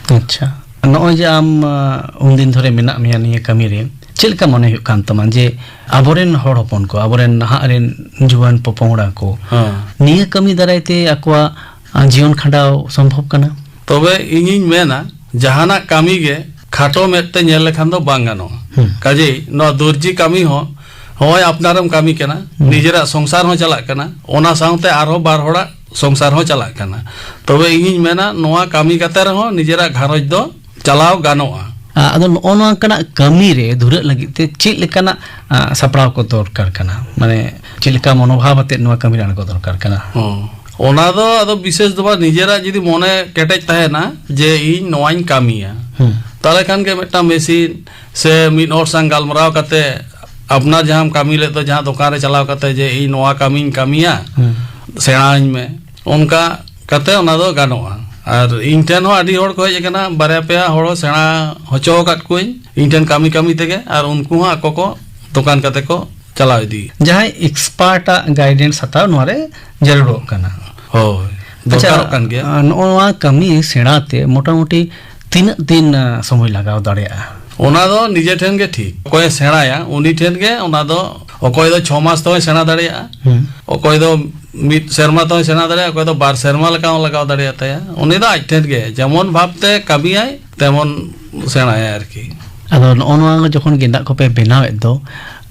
ᱟᱪᱪᱷᱟ, ᱱᱚᱜᱼᱚᱭ ᱡᱮ ᱟᱢ ᱟᱸ, ᱩᱱᱫᱤᱱ ᱫᱷᱚᱨᱮ ᱢᱮᱱᱟᱜ ᱢᱮᱭᱟ ᱱᱤᱭᱟᱹ ᱠᱟᱹᱢᱤ ᱨᱮ, ᱪᱮᱫ ᱞᱮᱠᱟ ᱢᱚᱱᱮ ᱦᱩᱭᱩᱜ ᱠᱟᱱ ᱛᱟᱢᱟ ᱡᱮ ᱟᱵᱚᱨᱮᱱ ᱦᱚᱲ ᱦᱚᱯᱚᱱ ᱠᱚ, ᱟᱵᱚᱨᱮᱱ ᱱᱟᱦᱟᱜ ᱨᱮᱱ ᱡᱩᱣᱟᱹᱱ ᱯᱚᱯᱚᱝᱲᱟ ᱠᱚ ᱦᱮᱸ᱾ ᱱᱤᱭᱟᱹ ᱠᱟᱹᱢᱤ ᱫᱟᱨᱟᱭ ᱛᱮ ᱟᱠᱚᱣᱟᱜ ᱟᱸ, ᱡᱤᱭᱚᱱ ᱠᱷᱟᱸᱰᱟᱣ ᱥᱚᱢᱵᱷᱚᱵ ᱠᱟᱱᱟ? ᱛᱚᱵᱮ ᱤᱧᱤᱧ ᱢᱮᱱᱟ, ᱡᱟᱦᱟᱱᱟᱜ ᱠᱟᱹᱢᱤ ᱜᱮ ᱠᱷᱟᱴᱚ ᱢᱮᱫ ᱛᱮ ᱧᱮᱞ ᱞᱮᱠᱷᱟᱱ ᱫᱚ ᱵᱟᱝ ᱜᱟᱱᱚᱜᱼᱟ᱾ ᱦᱩᱸ᱾ ᱠᱟᱡᱮᱭ ᱱᱚᱣᱟ ᱫᱚᱨᱡᱤ ᱠᱟᱹᱢᱤ ᱦᱚᱸ ᱦᱚᱸᱜᱼᱚᱭ ᱟᱯᱱᱟᱨᱮᱢ ᱠᱟᱹᱢᱤ ᱠᱟᱱᱟ, ᱦᱩᱸ᱾ ᱱᱤᱡᱮᱨᱟᱜ ᱥᱚᱝᱥᱟᱨ ᱦᱚᱸ ᱪᱟᱞᱟᱜ ᱠᱟᱱᱟ, ᱚᱱᱟ ᱥᱟᱶᱛᱮ ᱟᱨᱦᱚᱸ ᱵᱟᱨ ᱦᱚᱲᱟᱜ ᱥᱚᱝᱥᱟᱨ ᱦᱚᱸ ᱪᱟᱞᱟᱜ ᱠᱟᱱᱟ᱾ ᱛᱚᱵᱮ ᱤᱧᱤᱧ ᱢᱮᱱᱟ, ᱱᱚᱣᱟ ᱠᱟᱹᱢᱤ ᱠᱟᱛᱮ ᱨᱮᱦᱚᱸ ᱱᱤᱡᱮᱨᱟᱜ ᱜᱷᱟᱨᱚᱸᱡᱽ ᱫᱚ ᱪᱟᱞᱟᱣ ᱜᱟᱱᱚᱜᱼᱟ᱾ ᱟ, ᱟᱫᱚ ᱱᱚᱜᱼᱚ ᱱᱚᱝᱠᱟᱱᱟᱜ ᱠᱟᱹᱢᱤ ᱨᱮ ᱫᱷᱩᱨᱟᱹᱜ ᱞᱟᱹᱜᱤᱫ ᱛᱮ ᱪᱮᱫ ᱞᱮᱠᱟᱱᱟᱜ, ᱟ, ᱥᱟᱯᱲᱟᱣ ᱠᱚ ᱫᱚᱨᱠᱟᱨ ᱠᱟᱱᱟ? ᱢᱟᱱᱮ, ᱪᱮᱫ ᱞᱮᱠᱟ ᱢᱚᱱᱳᱵᱷᱟᱵ ᱟᱛᱮᱫ ᱱᱚᱣᱟ ᱠᱟᱹᱢᱤ ᱨᱮ ᱟᱬᱜᱚ ᱫᱚᱨᱠᱟᱨ ᱠᱟᱱᱟ? ᱦᱚᱸ᱾ ᱚᱱᱟ ᱫᱚ ᱟᱫᱚ ᱵᱤᱥᱮᱥ ᱫᱚ ᱵᱟᱝ, ᱱᱤᱡᱮᱨᱟᱜ ᱡᱩᱫᱤ ᱢᱚᱱᱮ ᱠᱮᱴᱮᱡ ᱛᱟᱦᱮᱱᱟ ᱡᱮ ᱤᱧ ᱱᱚᱣᱟᱧ ᱠᱟᱹᱢᱤᱭᱟ, ᱦᱩᱸ᱾ ᱛᱟᱦᱚᱞᱮ ᱠᱷᱟᱱ ᱜᱮ ᱢᱤᱫᱴᱟᱝ ᱢᱮᱥᱤᱱ ᱥᱮ ᱢᱤᱫ ᱦᱚᱲ ᱥᱟᱶ ᱜᱟᱞᱢᱟᱨᱟᱣ ᱠᱟᱛᱮ, ᱟᱯᱱᱟᱨ ᱡᱟᱦᱟᱸᱢ ᱠᱟᱹᱢᱤ ᱞᱮᱫ ᱫᱚ, ᱡᱟᱦᱟᱸ ᱫᱚᱠᱟᱱ ᱨᱮ ᱪᱟᱞᱟᱣ ᱠᱟᱛᱮ ᱡᱮ ᱤᱧ ᱱᱚᱣᱟ ᱠᱟᱹᱢᱤᱧ ᱠᱟᱹᱢᱤᱭᱟ, ᱦᱩᱸ᱾ ᱥᱮᱬᱟᱧ ᱢᱮ, ᱚᱱᱠᱟ ᱠᱟᱛᱮ ᱚᱱᱟ ᱫᱚ ᱜᱟᱱᱚᱜᱼᱟ᱾ ᱟᱨ ᱤᱧ ᱴᱷᱮᱱ ᱦᱚᱸ ᱟᱹᱰᱤ ᱦᱚᱲ ᱠᱚ ᱦᱮᱡ ᱟᱠᱟᱱᱟ, ᱵᱟᱨᱭᱟ ᱯᱮᱭᱟ ᱦᱚᱲ ᱦᱚᱸ ᱥᱮᱬᱟ ᱦᱚᱪᱚ ᱟᱠᱟᱫ ᱠᱚᱣᱟᱧ ᱤᱧ ᱴᱷᱮᱱ ᱠᱟᱹᱢᱤ ᱠᱟᱹᱢᱤ ᱛᱮᱜᱮ, ᱟᱨ ᱩᱱᱠᱩ ᱦᱚᱸ ᱟᱠᱚ ᱠᱚ ᱫᱚᱠᱟᱱ ᱠᱟᱛᱮ ᱠᱚ ᱪᱟᱞᱟᱣ ᱤᱫᱤᱭᱮᱫᱟ᱾ ᱡᱟᱦᱟᱸᱭ ᱮᱠᱥᱯᱟᱨᱴ ᱟᱜ ᱜᱟᱭᱰᱮᱱᱥ ᱦᱟᱛᱟᱣ ᱱᱚᱣᱟ ᱨᱮ ᱡᱟᱹᱨᱩᱲᱚᱜ ᱠᱟᱱᱟ᱾ ᱦᱳᱭ, ᱟᱪᱪᱷᱟ, ᱫᱚᱨᱠᱟᱨᱚᱜ ᱠᱟᱱ ᱜᱮᱭᱟ᱾ ᱟ, ᱱᱚᱜᱼᱚ ᱱᱚᱣᱟ ᱠᱟᱹᱢᱤ ᱥᱮᱬᱟ ᱛᱮ ᱢᱚᱴᱟᱢᱩᱴᱤ ᱛᱤᱱᱟᱹᱜ ᱫᱤᱱ, ᱟ, ᱥᱚᱢᱚᱭ ᱞᱟᱜᱟᱣ ᱫᱟᱲᱮᱭᱟᱜᱼᱟ? ᱚᱱᱟ ᱫᱚ ᱱᱤᱡᱮ ᱴᱷᱮᱱ ᱜᱮ ᱴᱷᱤᱠ᱾ ᱚᱠᱚᱭᱮ ᱥᱮᱬᱟᱭᱟ, ᱩᱱᱤ ᱴᱷᱮᱱ ᱜᱮ ᱚᱱᱟ ᱫᱚ, ᱚᱠᱚᱭ ᱫᱚ ᱪᱷᱚ ᱢᱟᱥ ᱛᱮᱦᱚᱸᱭ ᱥᱮᱬᱟ ᱫᱟᱲᱮᱭᱟᱜᱼᱟ, ᱦᱩᱸ᱾ ᱚᱠᱚᱭ ᱫᱚ ᱢᱤᱫ ᱥᱮᱨᱢᱟ ᱛᱮᱦᱚᱸᱭ ᱥᱮᱬᱟ ᱫᱟᱲᱮᱭᱟᱜᱼᱟ, ᱚᱠᱚᱭ ᱫᱚ ᱵᱟᱨ ᱥᱮᱨᱢᱟ ᱞᱮᱠᱟ ᱦᱚᱸ ᱞᱟᱜᱟᱣ ᱫᱟᱲᱮᱭᱟᱛᱟᱭᱟ᱾ ᱩᱱᱤ ᱫᱚ ᱟᱡ ᱴᱷᱮᱱ ᱜᱮ, ᱡᱮᱢᱚᱱ ᱵᱷᱟᱵᱽ ᱛᱮ ᱠᱟᱹᱢᱤᱭᱟᱭ, ᱛᱮᱢᱚᱱ ᱥᱮᱬᱟᱭᱟᱭ ᱟᱨᱠᱤ᱾ ᱟᱫᱚ ᱱᱚᱜᱼᱚ ᱱᱚᱣᱟ ᱡᱚᱠᱷᱚᱱ ᱜᱮᱸᱫᱟᱜ ᱠᱚᱯᱮ ᱵᱮᱱᱟᱣᱮᱫ ᱫᱚ,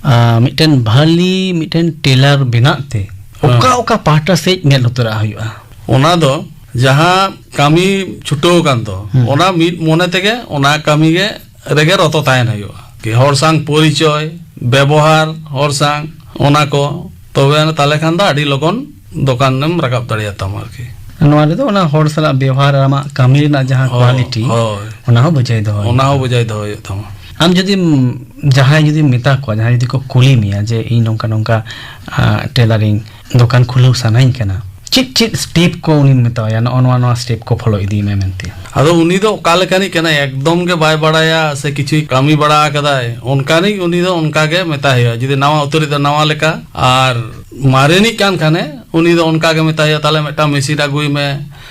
ᱟ, ᱢᱤᱫᱴᱮᱱ ᱵᱷᱟᱞᱤ ᱢᱤᱫᱴᱮᱱ ᱴᱮᱞᱟᱨ ᱵᱮᱱᱟᱜ ᱛᱮ ᱚᱠᱟ ᱦᱮᱸ᱾ ᱚᱠᱟ ᱯᱟᱦᱴᱟ ᱥᱮᱫ ᱢᱮᱫ ᱞᱩᱛᱩᱨᱟᱜ ᱦᱩᱭᱩᱜᱼᱟ? ᱚᱱᱟ ᱫᱚ ᱡᱟᱦᱟᱸ ᱠᱟᱹᱢᱤ ᱪᱷᱩᱴᱟᱹᱣ ᱟᱠᱟᱱ ᱫᱚ, ᱦᱩᱸ᱾ ᱚᱱᱟ ᱢᱤᱫ ᱢᱚᱱᱮ ᱛᱮᱜᱮ ᱚᱱᱟ ᱠᱟᱹᱢᱤ ᱜᱮ ᱨᱮᱜᱮ ᱨᱚᱛᱚ ᱛᱟᱦᱮᱱ ᱦᱩᱭᱩᱜᱼᱟ᱾ ᱠᱤ ᱦᱚᱲ ᱥᱟᱝ ᱯᱚᱨᱤᱪᱚᱭ, ᱵᱮᱵᱚᱦᱟᱨ, ᱦᱚᱲ ᱥᱟᱝ ᱚᱱᱟ ᱠᱚ, ᱛᱚᱵᱮ ᱛᱟᱦᱞᱮ ᱠᱷᱟᱱ ᱫᱚ ᱟᱹᱰᱤ ᱞᱚᱜᱚᱱ ᱫᱚᱠᱟᱱᱮᱢ ᱨᱟᱠᱟᱵ ᱫᱟᱲᱮᱭᱟᱛᱟᱢᱟ ᱟᱨᱠᱤ᱾ ᱱᱚᱣᱟ ᱨᱮᱫᱚ ᱚᱱᱟ ᱦᱚᱲ ᱥᱟᱞᱟᱜ ᱵᱮᱣᱦᱟᱨ, ᱟᱢᱟᱜ ᱠᱟᱹᱢᱤ ᱨᱮᱱᱟᱜ ᱡᱟᱦᱟᱸ ᱦᱳᱭ, ᱠᱳᱣᱟᱞᱤᱴᱤ, ᱦᱳᱭ᱾ ᱚᱱᱟ ᱦᱚᱸ ᱵᱩᱡᱷᱟᱹᱣ ᱫᱚᱦᱚ ᱚᱱᱟ ᱦᱩᱭᱩᱜᱼᱟ᱾ ᱦᱚᱸ ᱵᱩᱡᱷᱟᱹᱣ ᱫᱚᱦᱚ ᱦᱩᱭᱩᱜ ᱛᱟᱢᱟ᱾ ᱟᱢ ᱡᱩᱫᱤᱢ, ᱡᱟᱦᱟᱸᱭ ᱡᱩᱫᱤᱢ ᱢᱮᱛᱟ ᱠᱚᱣᱟ, ᱡᱟᱦᱟᱸᱭ ᱡᱩᱫᱤ ᱠᱚ ᱠᱩᱞᱤ ᱢᱮᱭᱟ ᱡᱮ, "ᱤᱧ ᱱᱚᱝᱠᱟ ᱱᱚᱝᱠᱟ, ᱟ, ᱴᱮᱞᱟᱨᱤᱝ ᱫᱚᱠᱟᱱ ᱠᱷᱩᱞᱟᱹᱣ ᱥᱟᱱᱟᱧ ᱠᱟᱱᱟ", ᱪᱮᱫ ᱪᱮᱫ ᱥᱴᱮᱯ ᱠᱚ ᱩᱱᱤᱢ ᱢᱮᱛᱟᱣᱟᱭᱟ, ᱱᱚᱜᱼᱚ ᱱᱚᱣᱟ ᱱᱚᱣᱟ ᱥᱴᱮᱯ ᱠᱚ ᱯᱷᱚᱞᱳ ᱤᱫᱤᱭ ᱢᱮ ᱢᱮᱱᱛᱮ? ᱟᱫᱚ ᱩᱱᱤ ᱫᱚ ᱚᱠᱟ ᱞᱮᱠᱟᱱᱤᱡ ᱠᱟᱱᱟᱭ, ᱮᱠᱫᱚᱢ ᱜᱮ ᱵᱟᱭ ᱵᱟᱲᱟᱭᱟ ᱥᱮ ᱠᱤᱪᱷᱩᱭ ᱠᱟᱹᱢᱤ ᱵᱟᱲᱟ ᱟᱠᱟᱫᱟᱭ, ᱚᱱᱠᱟᱱᱤᱡ ᱩᱱᱤ ᱫᱚ ᱚᱱᱠᱟ ᱜᱮ ᱢᱮᱛᱟᱭ ᱦᱩᱭᱩᱜᱼᱟ᱾ ᱡᱩᱫᱤ ᱱᱟᱣᱟ ᱩᱛᱟᱹᱨᱤᱡ ᱫᱚ ᱱᱟᱣᱟ ᱞᱮᱠᱟ, ᱟᱨ ᱢᱟᱨᱮᱱᱤᱡ ᱠᱟᱱ ᱠᱷᱟᱱᱮ ᱩᱱᱤ ᱫᱚ ᱚᱱᱠᱟ ᱜᱮ ᱢᱮᱛᱟᱭ ᱦᱩᱭᱩᱜᱼᱟ, "ᱛᱟᱦᱞᱮ ᱢᱤᱫᱴᱟᱝ ᱢᱮᱥᱤᱱ ᱟᱹᱜᱩᱭ ᱢᱮ,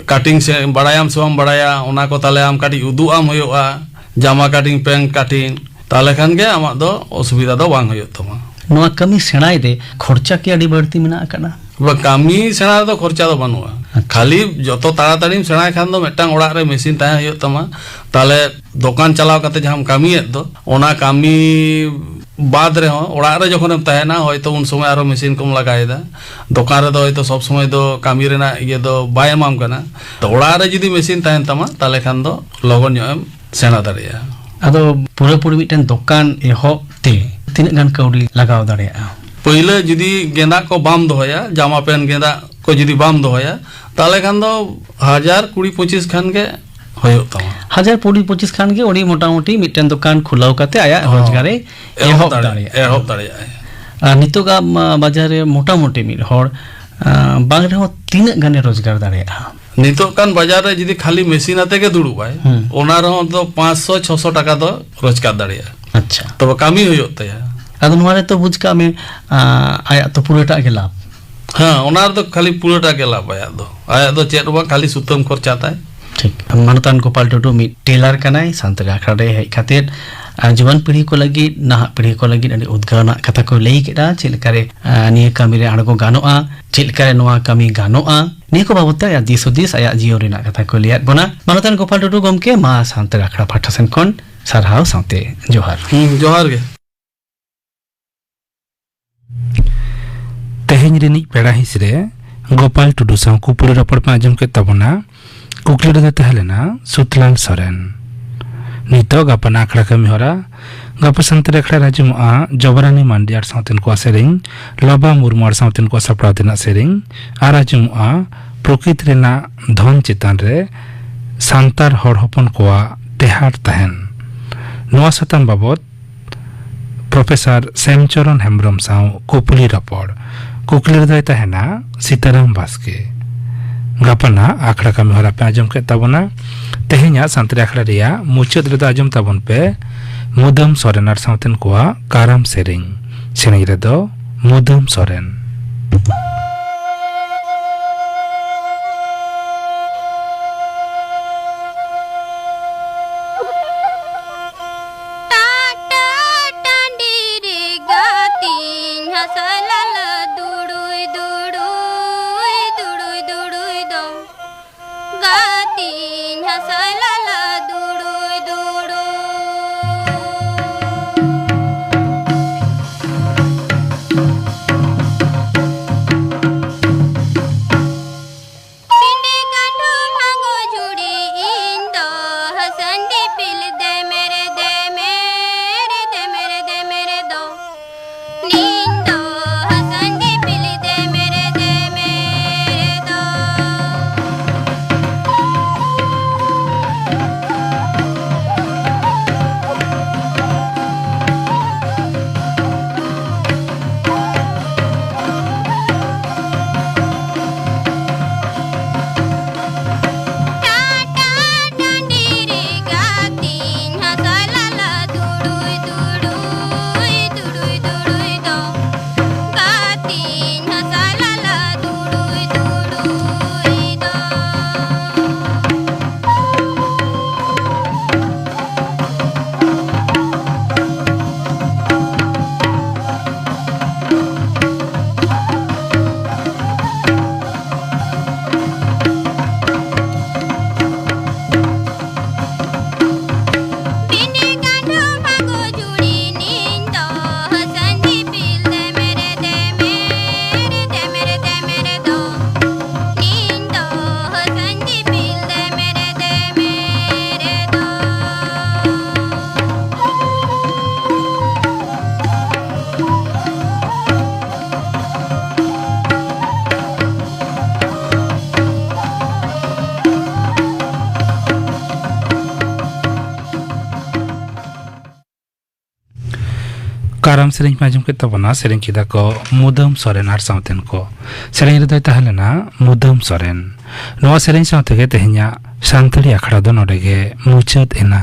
ᱠᱟᱴᱤᱝ ᱥᱮ ᱵᱟᱲᱟᱭᱟᱢ ᱥᱮ ᱵᱟᱢ ᱵᱟᱲᱟᱭᱟ, ᱚᱱᱟ ᱠᱚ ᱛᱟᱦᱞᱮ ᱟᱢ ᱠᱟᱹᱴᱤᱡ ᱩᱫᱩᱜ ᱟᱢ ᱦᱩᱭᱩᱜᱼᱟ, ᱡᱟᱢᱟ ᱠᱟᱴᱤᱝ, ᱯᱮᱱᱴ ᱠᱟᱴᱤᱝ, ᱛᱟᱦᱞᱮ ᱠᱷᱟᱱ ᱜᱮ ᱟᱢᱟᱜ ᱫᱚ ᱚᱥᱩᱵᱤᱫᱷᱟ ᱫᱚ ᱵᱟᱝ ᱦᱩᱭᱩᱜ ᱛᱟᱢᱟ᱾" ᱱᱚᱣᱟ ᱠᱟᱹᱢᱤ ᱥᱮᱬᱟᱭ ᱛᱮ ᱠᱷᱚᱨᱪᱟ ᱠᱤ ᱟᱹᱰᱤ ᱵᱟᱹᱲᱛᱤ ᱢᱮᱱᱟᱜ ᱟᱠᱟᱫᱟ? ᱵᱟ, ᱠᱟᱹᱢᱤ ᱥᱮᱬᱟ ᱨᱮᱫᱚ ᱠᱷᱚᱨᱪᱟ ᱫᱚ ᱵᱟᱹᱱᱩᱜᱼᱟ᱾ ᱟᱪᱪᱷᱟ᱾ ᱠᱷᱟᱹᱞᱤ ᱡᱚᱛᱚ ᱛᱟᱲᱟᱛᱟᱲᱤᱢ ᱥᱮᱬᱟᱭ ᱠᱷᱟᱱ ᱫᱚ ᱢᱤᱫᱴᱟᱝ ᱚᱲᱟᱜ ᱨᱮ ᱢᱮᱥᱤᱱ ᱛᱟᱦᱮᱸ ᱦᱩᱭᱩᱜ ᱛᱟᱢᱟ᱾ ᱛᱟᱦᱞᱮ ᱫᱚᱠᱟᱱ ᱪᱟᱞᱟᱣ ᱠᱟᱛᱮ ᱡᱟᱦᱟᱸᱢ ᱠᱟᱹᱢᱤᱭᱮᱫ ᱫᱚ, ᱚᱱᱟ ᱠᱟᱹᱢᱤ ᱵᱟᱫᱽ ᱨᱮᱦᱚᱸ ᱚᱲᱟᱜ ᱨᱮ ᱡᱚᱠᱷᱚᱱᱮᱢ ᱛᱟᱦᱮᱱᱟ, ᱦᱚᱭᱛᱚ ᱩᱱ ᱥᱚᱢᱚᱭ ᱟᱨᱚ ᱢᱮᱥᱤᱱ ᱠᱚᱢ ᱞᱟᱜᱟᱭᱮᱫᱟ᱾ ᱫᱚᱠᱟᱱ ᱨᱮᱫᱚ ᱦᱚᱭᱛᱚ ᱥᱚᱵ ᱥᱚᱢᱚᱭ ᱫᱚ ᱠᱟᱹᱢᱤ ᱨᱮᱱᱟᱜ ᱤᱭᱟᱹ ᱫᱚ ᱵᱟᱭ ᱮᱢᱟᱢ ᱠᱟᱱᱟ᱾ ᱛᱚ, ᱚᱲᱟᱜ ᱨᱮ ᱡᱩᱫᱤ ᱢᱮᱥᱤᱱ ᱛᱟᱦᱮᱱ ᱛᱟᱢᱟ, ᱛᱟᱦᱞᱮ ᱠᱷᱟᱱ ᱫᱚ ᱞᱚᱜᱚᱱ ᱧᱚᱜ ᱮᱢ ᱥᱮᱬᱟ ᱫᱟᱲᱮᱭᱟᱜᱼᱟ᱾ ᱟᱫᱚ ᱯᱩᱨᱟᱹᱯᱩᱨᱤ ᱢᱤᱫᱴᱮᱱ ᱫᱚᱠᱟᱱ ᱮᱦᱚᱵ ᱛᱮ ᱛᱤᱱᱟᱹᱜ ᱜᱟᱱ ᱠᱟᱹᱣᱰᱤ ᱞᱟᱜᱟᱣ ᱫᱟᱲᱮᱭᱟᱜᱼᱟ? ᱯᱟᱹᱭᱞᱟᱹ ᱡᱩᱫᱤ ᱜᱮᱸᱫᱟᱜ ᱠᱚ ᱵᱟᱢ ᱫᱚᱦᱚᱭᱟ, ᱡᱟᱢᱟ ᱯᱮᱱᱴ ᱜᱮᱸᱫᱟᱜ ᱠᱚ ᱡᱩᱫᱤ ᱵᱟᱢ ᱫᱚᱦᱚᱭᱟ, ᱛᱟᱦᱞᱮ ᱠᱷᱟᱱ ᱫᱚ ᱦᱟᱡᱟᱨ ᱠᱩᱲᱤ ᱯᱚᱸᱪᱤᱥ ᱠᱷᱟᱱ ᱜᱮ ᱦᱩᱭᱩᱜ ᱛᱟᱢᱟ᱾ ᱦᱟᱡᱟᱨ ᱠᱩᱲᱤ ᱯᱚᱸᱪᱤᱥ ᱠᱷᱟᱱ ᱜᱮ ᱩᱱᱤ ᱢᱚᱴᱟᱢᱩᱴᱤ ᱢᱤᱫᱴᱮᱱ ᱫᱚᱠᱟᱱ ᱠᱷᱩᱞᱟᱹᱣ ᱠᱟᱛᱮ ᱟᱭᱟᱜ ᱦᱚᱸ, ᱨᱳᱡᱽᱜᱟᱨᱮ ᱮᱦᱚᱵ ᱮᱦᱚᱵ ᱫᱟᱲᱮ-, ᱫᱟᱲᱮᱭᱟᱜᱼᱟ᱾ ᱮᱦᱚᱵ ᱫᱟᱲᱮᱭᱟᱜᱼᱟᱭ᱾ ᱟᱨ ᱱᱤᱛᱚᱜᱟᱜ, ᱢᱟ, ᱵᱟᱡᱟᱨ ᱨᱮ ᱢᱚᱴᱟᱢᱩᱴᱤ ᱢᱤᱫ ᱦᱚᱲ, ᱟᱸ, ᱵᱟᱝ ᱨᱮᱦᱚᱸ ᱛᱤᱱᱟᱹᱜ ᱜᱟᱱᱮ ᱨᱳᱡᱽᱜᱟᱨ ᱫᱟᱲᱮᱭᱟᱜᱼᱟ? ᱱᱤᱛᱚᱜ ᱠᱟᱱ ᱵᱟᱡᱟᱨ ᱨᱮ ᱡᱩᱫᱤ ᱠᱷᱟᱹᱞᱤ ᱢᱮᱥᱤᱱ ᱟᱛᱮ ᱜᱮ ᱫᱩᱲᱩᱵᱟᱭ, ᱦᱩᱸ᱾ ᱚᱱᱟ ᱨᱮᱦᱚᱸ ᱫᱚ ᱯᱟᱸᱪᱥᱚ ᱪᱷᱚᱥᱚ ᱴᱟᱠᱟ ᱫᱚ ᱨᱳᱡᱽᱜᱟᱨ ᱫᱟᱲᱮᱭᱟᱜᱼᱟ᱾ ᱟᱪᱪᱷᱟ᱾ ᱛᱚᱵᱮ ᱠᱟᱹᱢᱤ ᱦᱩᱭᱩᱜ ᱛᱟᱭᱟ᱾ ᱟᱫᱚ ᱱᱚᱣᱟ ᱨᱮ ᱛᱚ ᱵᱩᱡᱽ ᱠᱟᱜ ᱢᱮ, ᱟᱸ, ᱟᱭᱟᱜ ᱛᱚ ᱯᱩᱨᱟᱹᱴᱟᱜ ᱜᱮ ᱞᱟᱵᱷ᱾ ᱦᱮᱸ, ᱚᱱᱟ ᱨᱮᱫᱚ ᱠᱷᱟᱹᱞᱤ ᱯᱩᱨᱟᱹᱴᱟᱜ ᱜᱮ ᱞᱟᱵᱷ ᱟᱭᱟᱜ ᱫᱚ᱾ ᱟᱭᱟᱜ ᱫᱚ ᱪᱮᱫ ᱦᱚᱸ ᱵᱟᱝ, ᱠᱷᱟᱹᱞᱤ ᱥᱩᱛᱟᱹᱢ ᱠᱷᱚᱨᱪᱟ ᱛᱟᱭ᱾ ᱴᱷᱤᱠ᱾ ᱢᱟᱱᱚᱛᱟᱱ ᱜᱳᱯᱟᱞ ᱴᱩᱰᱩ ᱢᱤᱫ ᱴᱮᱞᱟᱨ ᱠᱟᱱᱟᱭ, ᱥᱟᱱᱛᱟᱲᱤ ᱟᱠᱷᱲᱟ ᱨᱮ ᱦᱮᱡ ᱠᱟᱛᱮᱫ, ᱟᱨ ᱡᱩᱣᱟᱹᱱ ᱯᱤᱲᱦᱤ ᱠᱚ ᱞᱟᱹᱜᱤᱫ, ᱱᱟᱦᱟᱜ ᱯᱤᱲᱦᱤ ᱠᱚ ᱞᱟᱹᱜᱤᱫ ᱟᱹᱰᱤ ᱩᱫᱽᱜᱟᱹᱣ ᱟᱱᱟᱜ ᱠᱟᱛᱷᱟ ᱠᱚ ᱞᱟᱹᱭ ᱠᱮᱫᱟ, ᱪᱮᱫ ᱞᱮᱠᱟᱨᱮ, ᱟᱸ, ᱱᱤᱭᱟᱹ ᱠᱟᱹᱢᱤ ᱨᱮ ᱟᱬᱜᱚ ᱜᱟᱱᱚᱜᱼᱟ, ᱪᱮᱫ ᱞᱮᱠᱟᱨᱮ ᱱᱚᱣᱟ ᱠᱟᱹᱢᱤ ᱜᱟᱱᱚᱜᱼᱟ, ᱱᱤᱭᱟᱹ ᱠᱚ ᱵᱟᱵᱚᱛ ᱛᱮ ᱟᱭᱟᱜ ᱫᱤᱥ ᱦᱩᱫᱤᱥ, ᱟᱭᱟᱜ ᱡᱤᱭᱚᱱ ᱨᱮᱱᱟᱜ ᱠᱟᱛᱷᱟ ᱠᱚ ᱞᱟᱹᱭᱟᱫ ᱵᱚᱱᱟ᱾ ᱢᱟᱱᱚᱛᱟᱱ ᱜᱳᱯᱟᱞ ᱴᱩᱰᱩ ᱜᱚᱢᱠᱮ, ᱢᱟ ᱥᱟᱱᱛᱟᱲ ᱟᱠᱷᱲᱟ ᱯᱟᱦᱴᱟ ᱥᱮᱱ ᱠᱷᱚᱱ ᱥᱟᱨᱦᱟᱣ ᱥᱟᱶᱛᱮ ᱡᱚᱦᱟᱨ᱾ ᱦᱩᱸ, ᱡᱚᱦᱟᱨ ᱜᱮ᱾ ᱛᱮᱦᱮᱧ ᱨᱤᱱᱤᱡ ᱯᱮᱲᱟ ᱦᱤᱸᱥ ᱨᱮ ᱜᱳᱯᱟᱞ ᱴᱩᱰᱩ ᱥᱟᱶ ᱠᱩᱯᱩᱲᱤ ᱨᱚᱯᱚᱲ ᱯᱮ ᱟᱸᱡᱚᱢ ᱠᱮᱫ ᱛᱟᱵᱚᱱᱟ᱾ ᱠᱩᱠᱞᱤ ᱨᱮᱫᱚ ᱛᱟᱦᱮᱸ ᱞᱮᱱᱟ ᱥᱩᱛᱞᱟᱞ ᱥᱚᱨᱮᱱ᱾ ᱱᱤᱛᱚᱜ ᱜᱟᱯᱟ ᱟᱠᱷᱲᱟ ᱠᱟᱹᱢᱤ ᱦᱚᱨᱟ᱾ ᱜᱟᱯᱟ ᱥᱟᱱᱛᱟᱲ ᱟᱠᱷᱲᱟ ᱨᱮ ᱟᱸᱡᱚᱢᱚᱜᱼᱟ ᱡᱚᱵᱨᱟᱱᱤ ᱢᱟᱱᱰᱤ ᱟᱨ ᱥᱟᱶᱛᱮᱱ ᱠᱚᱣᱟᱜ ᱥᱮᱨᱮᱧ, ᱞᱚᱵᱟ ᱢᱩᱨᱢᱩ ᱟᱨ ᱥᱟᱶᱛᱮᱱ ᱠᱚᱣᱟᱜ ᱥᱟᱯᱲᱟᱣ ᱛᱮᱱᱟᱜ ᱥᱮᱨᱮᱧ, ᱟᱨ ᱟᱸᱡᱚᱢᱚᱜᱼᱟ ᱯᱨᱚᱠᱤᱛ ᱨᱮᱱᱟᱜ ᱫᱷᱚᱱ ᱪᱮᱛᱟᱱ ᱨᱮ ᱥᱟᱱᱛᱟᱲ ᱦᱚᱲ ᱦᱚᱯᱚᱱ ᱠᱚᱣᱟᱜ ᱴᱮᱦᱟᱴ ᱛᱟᱦᱮᱱ᱾ ᱱᱚᱣᱟ ᱥᱟᱛᱟᱢ ᱵᱟᱵᱚᱛ ᱯᱨᱚᱯᱷᱮᱥᱚᱨ ᱥᱮᱢᱪᱚᱨᱚᱱ ᱦᱮᱢᱵᱽᱨᱚᱢ ᱥᱟᱶ ᱠᱩᱯᱞᱤ ᱨᱚᱯᱚᱲ᱾ ᱠᱩᱠᱞᱤ ᱨᱮᱫᱚᱭ ᱛᱟᱦᱮᱱᱟ ᱥᱤᱛᱟᱨᱟᱢ ᱵᱟᱥᱠᱮ᱾ ᱜᱟᱯᱟᱱᱟᱜ ᱟᱠᱷᱲᱟ ᱠᱟᱹᱢᱤ ᱦᱚᱨᱟ ᱯᱮ ᱟᱸᱡᱚᱢ ᱠᱮᱫ ᱛᱟᱵᱚᱱᱟ᱾ ᱛᱮᱦᱮᱧᱟᱜ ᱥᱟᱱᱛᱟᱲᱤ ᱟᱠᱷᱲᱟ ᱨᱮᱭᱟᱜ ᱢᱩᱪᱟᱹᱫ ᱨᱮᱫᱚ ᱟᱸᱡᱚᱢ ᱛᱟᱵᱚᱱ ᱯᱮ ᱢᱩᱫᱟᱹᱢ ᱥᱚᱨᱮᱱ ᱟᱨ ᱥᱟᱶᱛᱮᱱ ᱠᱚᱣᱟᱜ ᱠᱟᱨᱟᱢ ᱥᱮᱨᱮᱧ᱾ ᱥᱮᱨᱮᱧ ᱨᱮᱫᱚ ᱢᱩᱫᱟᱹᱢ ᱥᱚᱨᱮᱱ᱾ ᱴᱟᱴᱟ ᱴᱟᱺᱰᱤ ᱨᱮ ᱜᱟᱛᱮᱧ ᱦᱟᱥᱟ ᱞᱟᱞᱟ ᱫᱩᱲᱩᱭ ᱫᱩᱲᱩᱭ, ᱫᱩᱲᱩᱭ ᱫᱩᱲᱩᱭ ᱫᱚ᱾ ᱜᱟᱛᱮᱧ ᱦᱟᱥᱟ ᱞᱟᱞᱟ ᱫᱩᱲᱩᱭ ᱫᱩᱲᱩᱭ᱾ ᱯᱤᱸᱰᱤ ᱜᱟᱸᱰᱚ ᱵᱷᱟᱸᱜᱚ ᱡᱷᱩᱲᱤ ᱤᱧ ᱫᱚ ᱦᱟᱥᱟᱧ ᱫᱤᱯᱤᱞ ᱫᱮᱢᱮᱨ ᱫᱮᱢᱮᱨ ᱫᱮᱢᱮᱨ ᱫᱮᱢᱮᱨ ᱫᱚ᱾ ᱤᱧ ᱫᱚ ᱦᱟᱥᱟᱧ ᱫᱤᱯᱤᱞ ᱫᱮᱢᱮᱨ ᱫᱮᱢᱮᱨ ᱫᱚ᱾ ᱟᱨᱟᱢ ᱥᱮᱨᱮᱧ ᱯᱮ ᱟᱸᱡᱚᱢ ᱠᱮᱫ ᱛᱟᱵᱚᱱᱟ᱾ ᱥᱮᱨᱮᱧ ᱠᱮᱫᱟ ᱠᱚ ᱢᱩᱫᱟᱹᱢ ᱥᱚᱨᱮᱱ ᱟᱨ ᱥᱟᱶᱛᱮᱱ ᱠᱚ᱾ ᱥᱮᱨᱮᱧ ᱨᱮᱫᱚᱭ ᱛᱟᱦᱮᱸ ᱞᱮᱱᱟ ᱢᱩᱫᱟᱹᱢ ᱥᱚᱨᱮᱱ᱾ ᱱᱚᱣᱟ ᱥᱮᱨᱮᱧ ᱥᱟᱶ ᱛᱮᱜᱮ ᱛᱮᱦᱮᱧᱟᱜ ᱥᱟᱱᱛᱟᱲᱤ ᱟᱠᱷᱲᱟ ᱫᱚ ᱱᱚᱰᱮ ᱜᱮ ᱢᱩᱪᱟᱹᱫ ᱮᱱᱟ᱾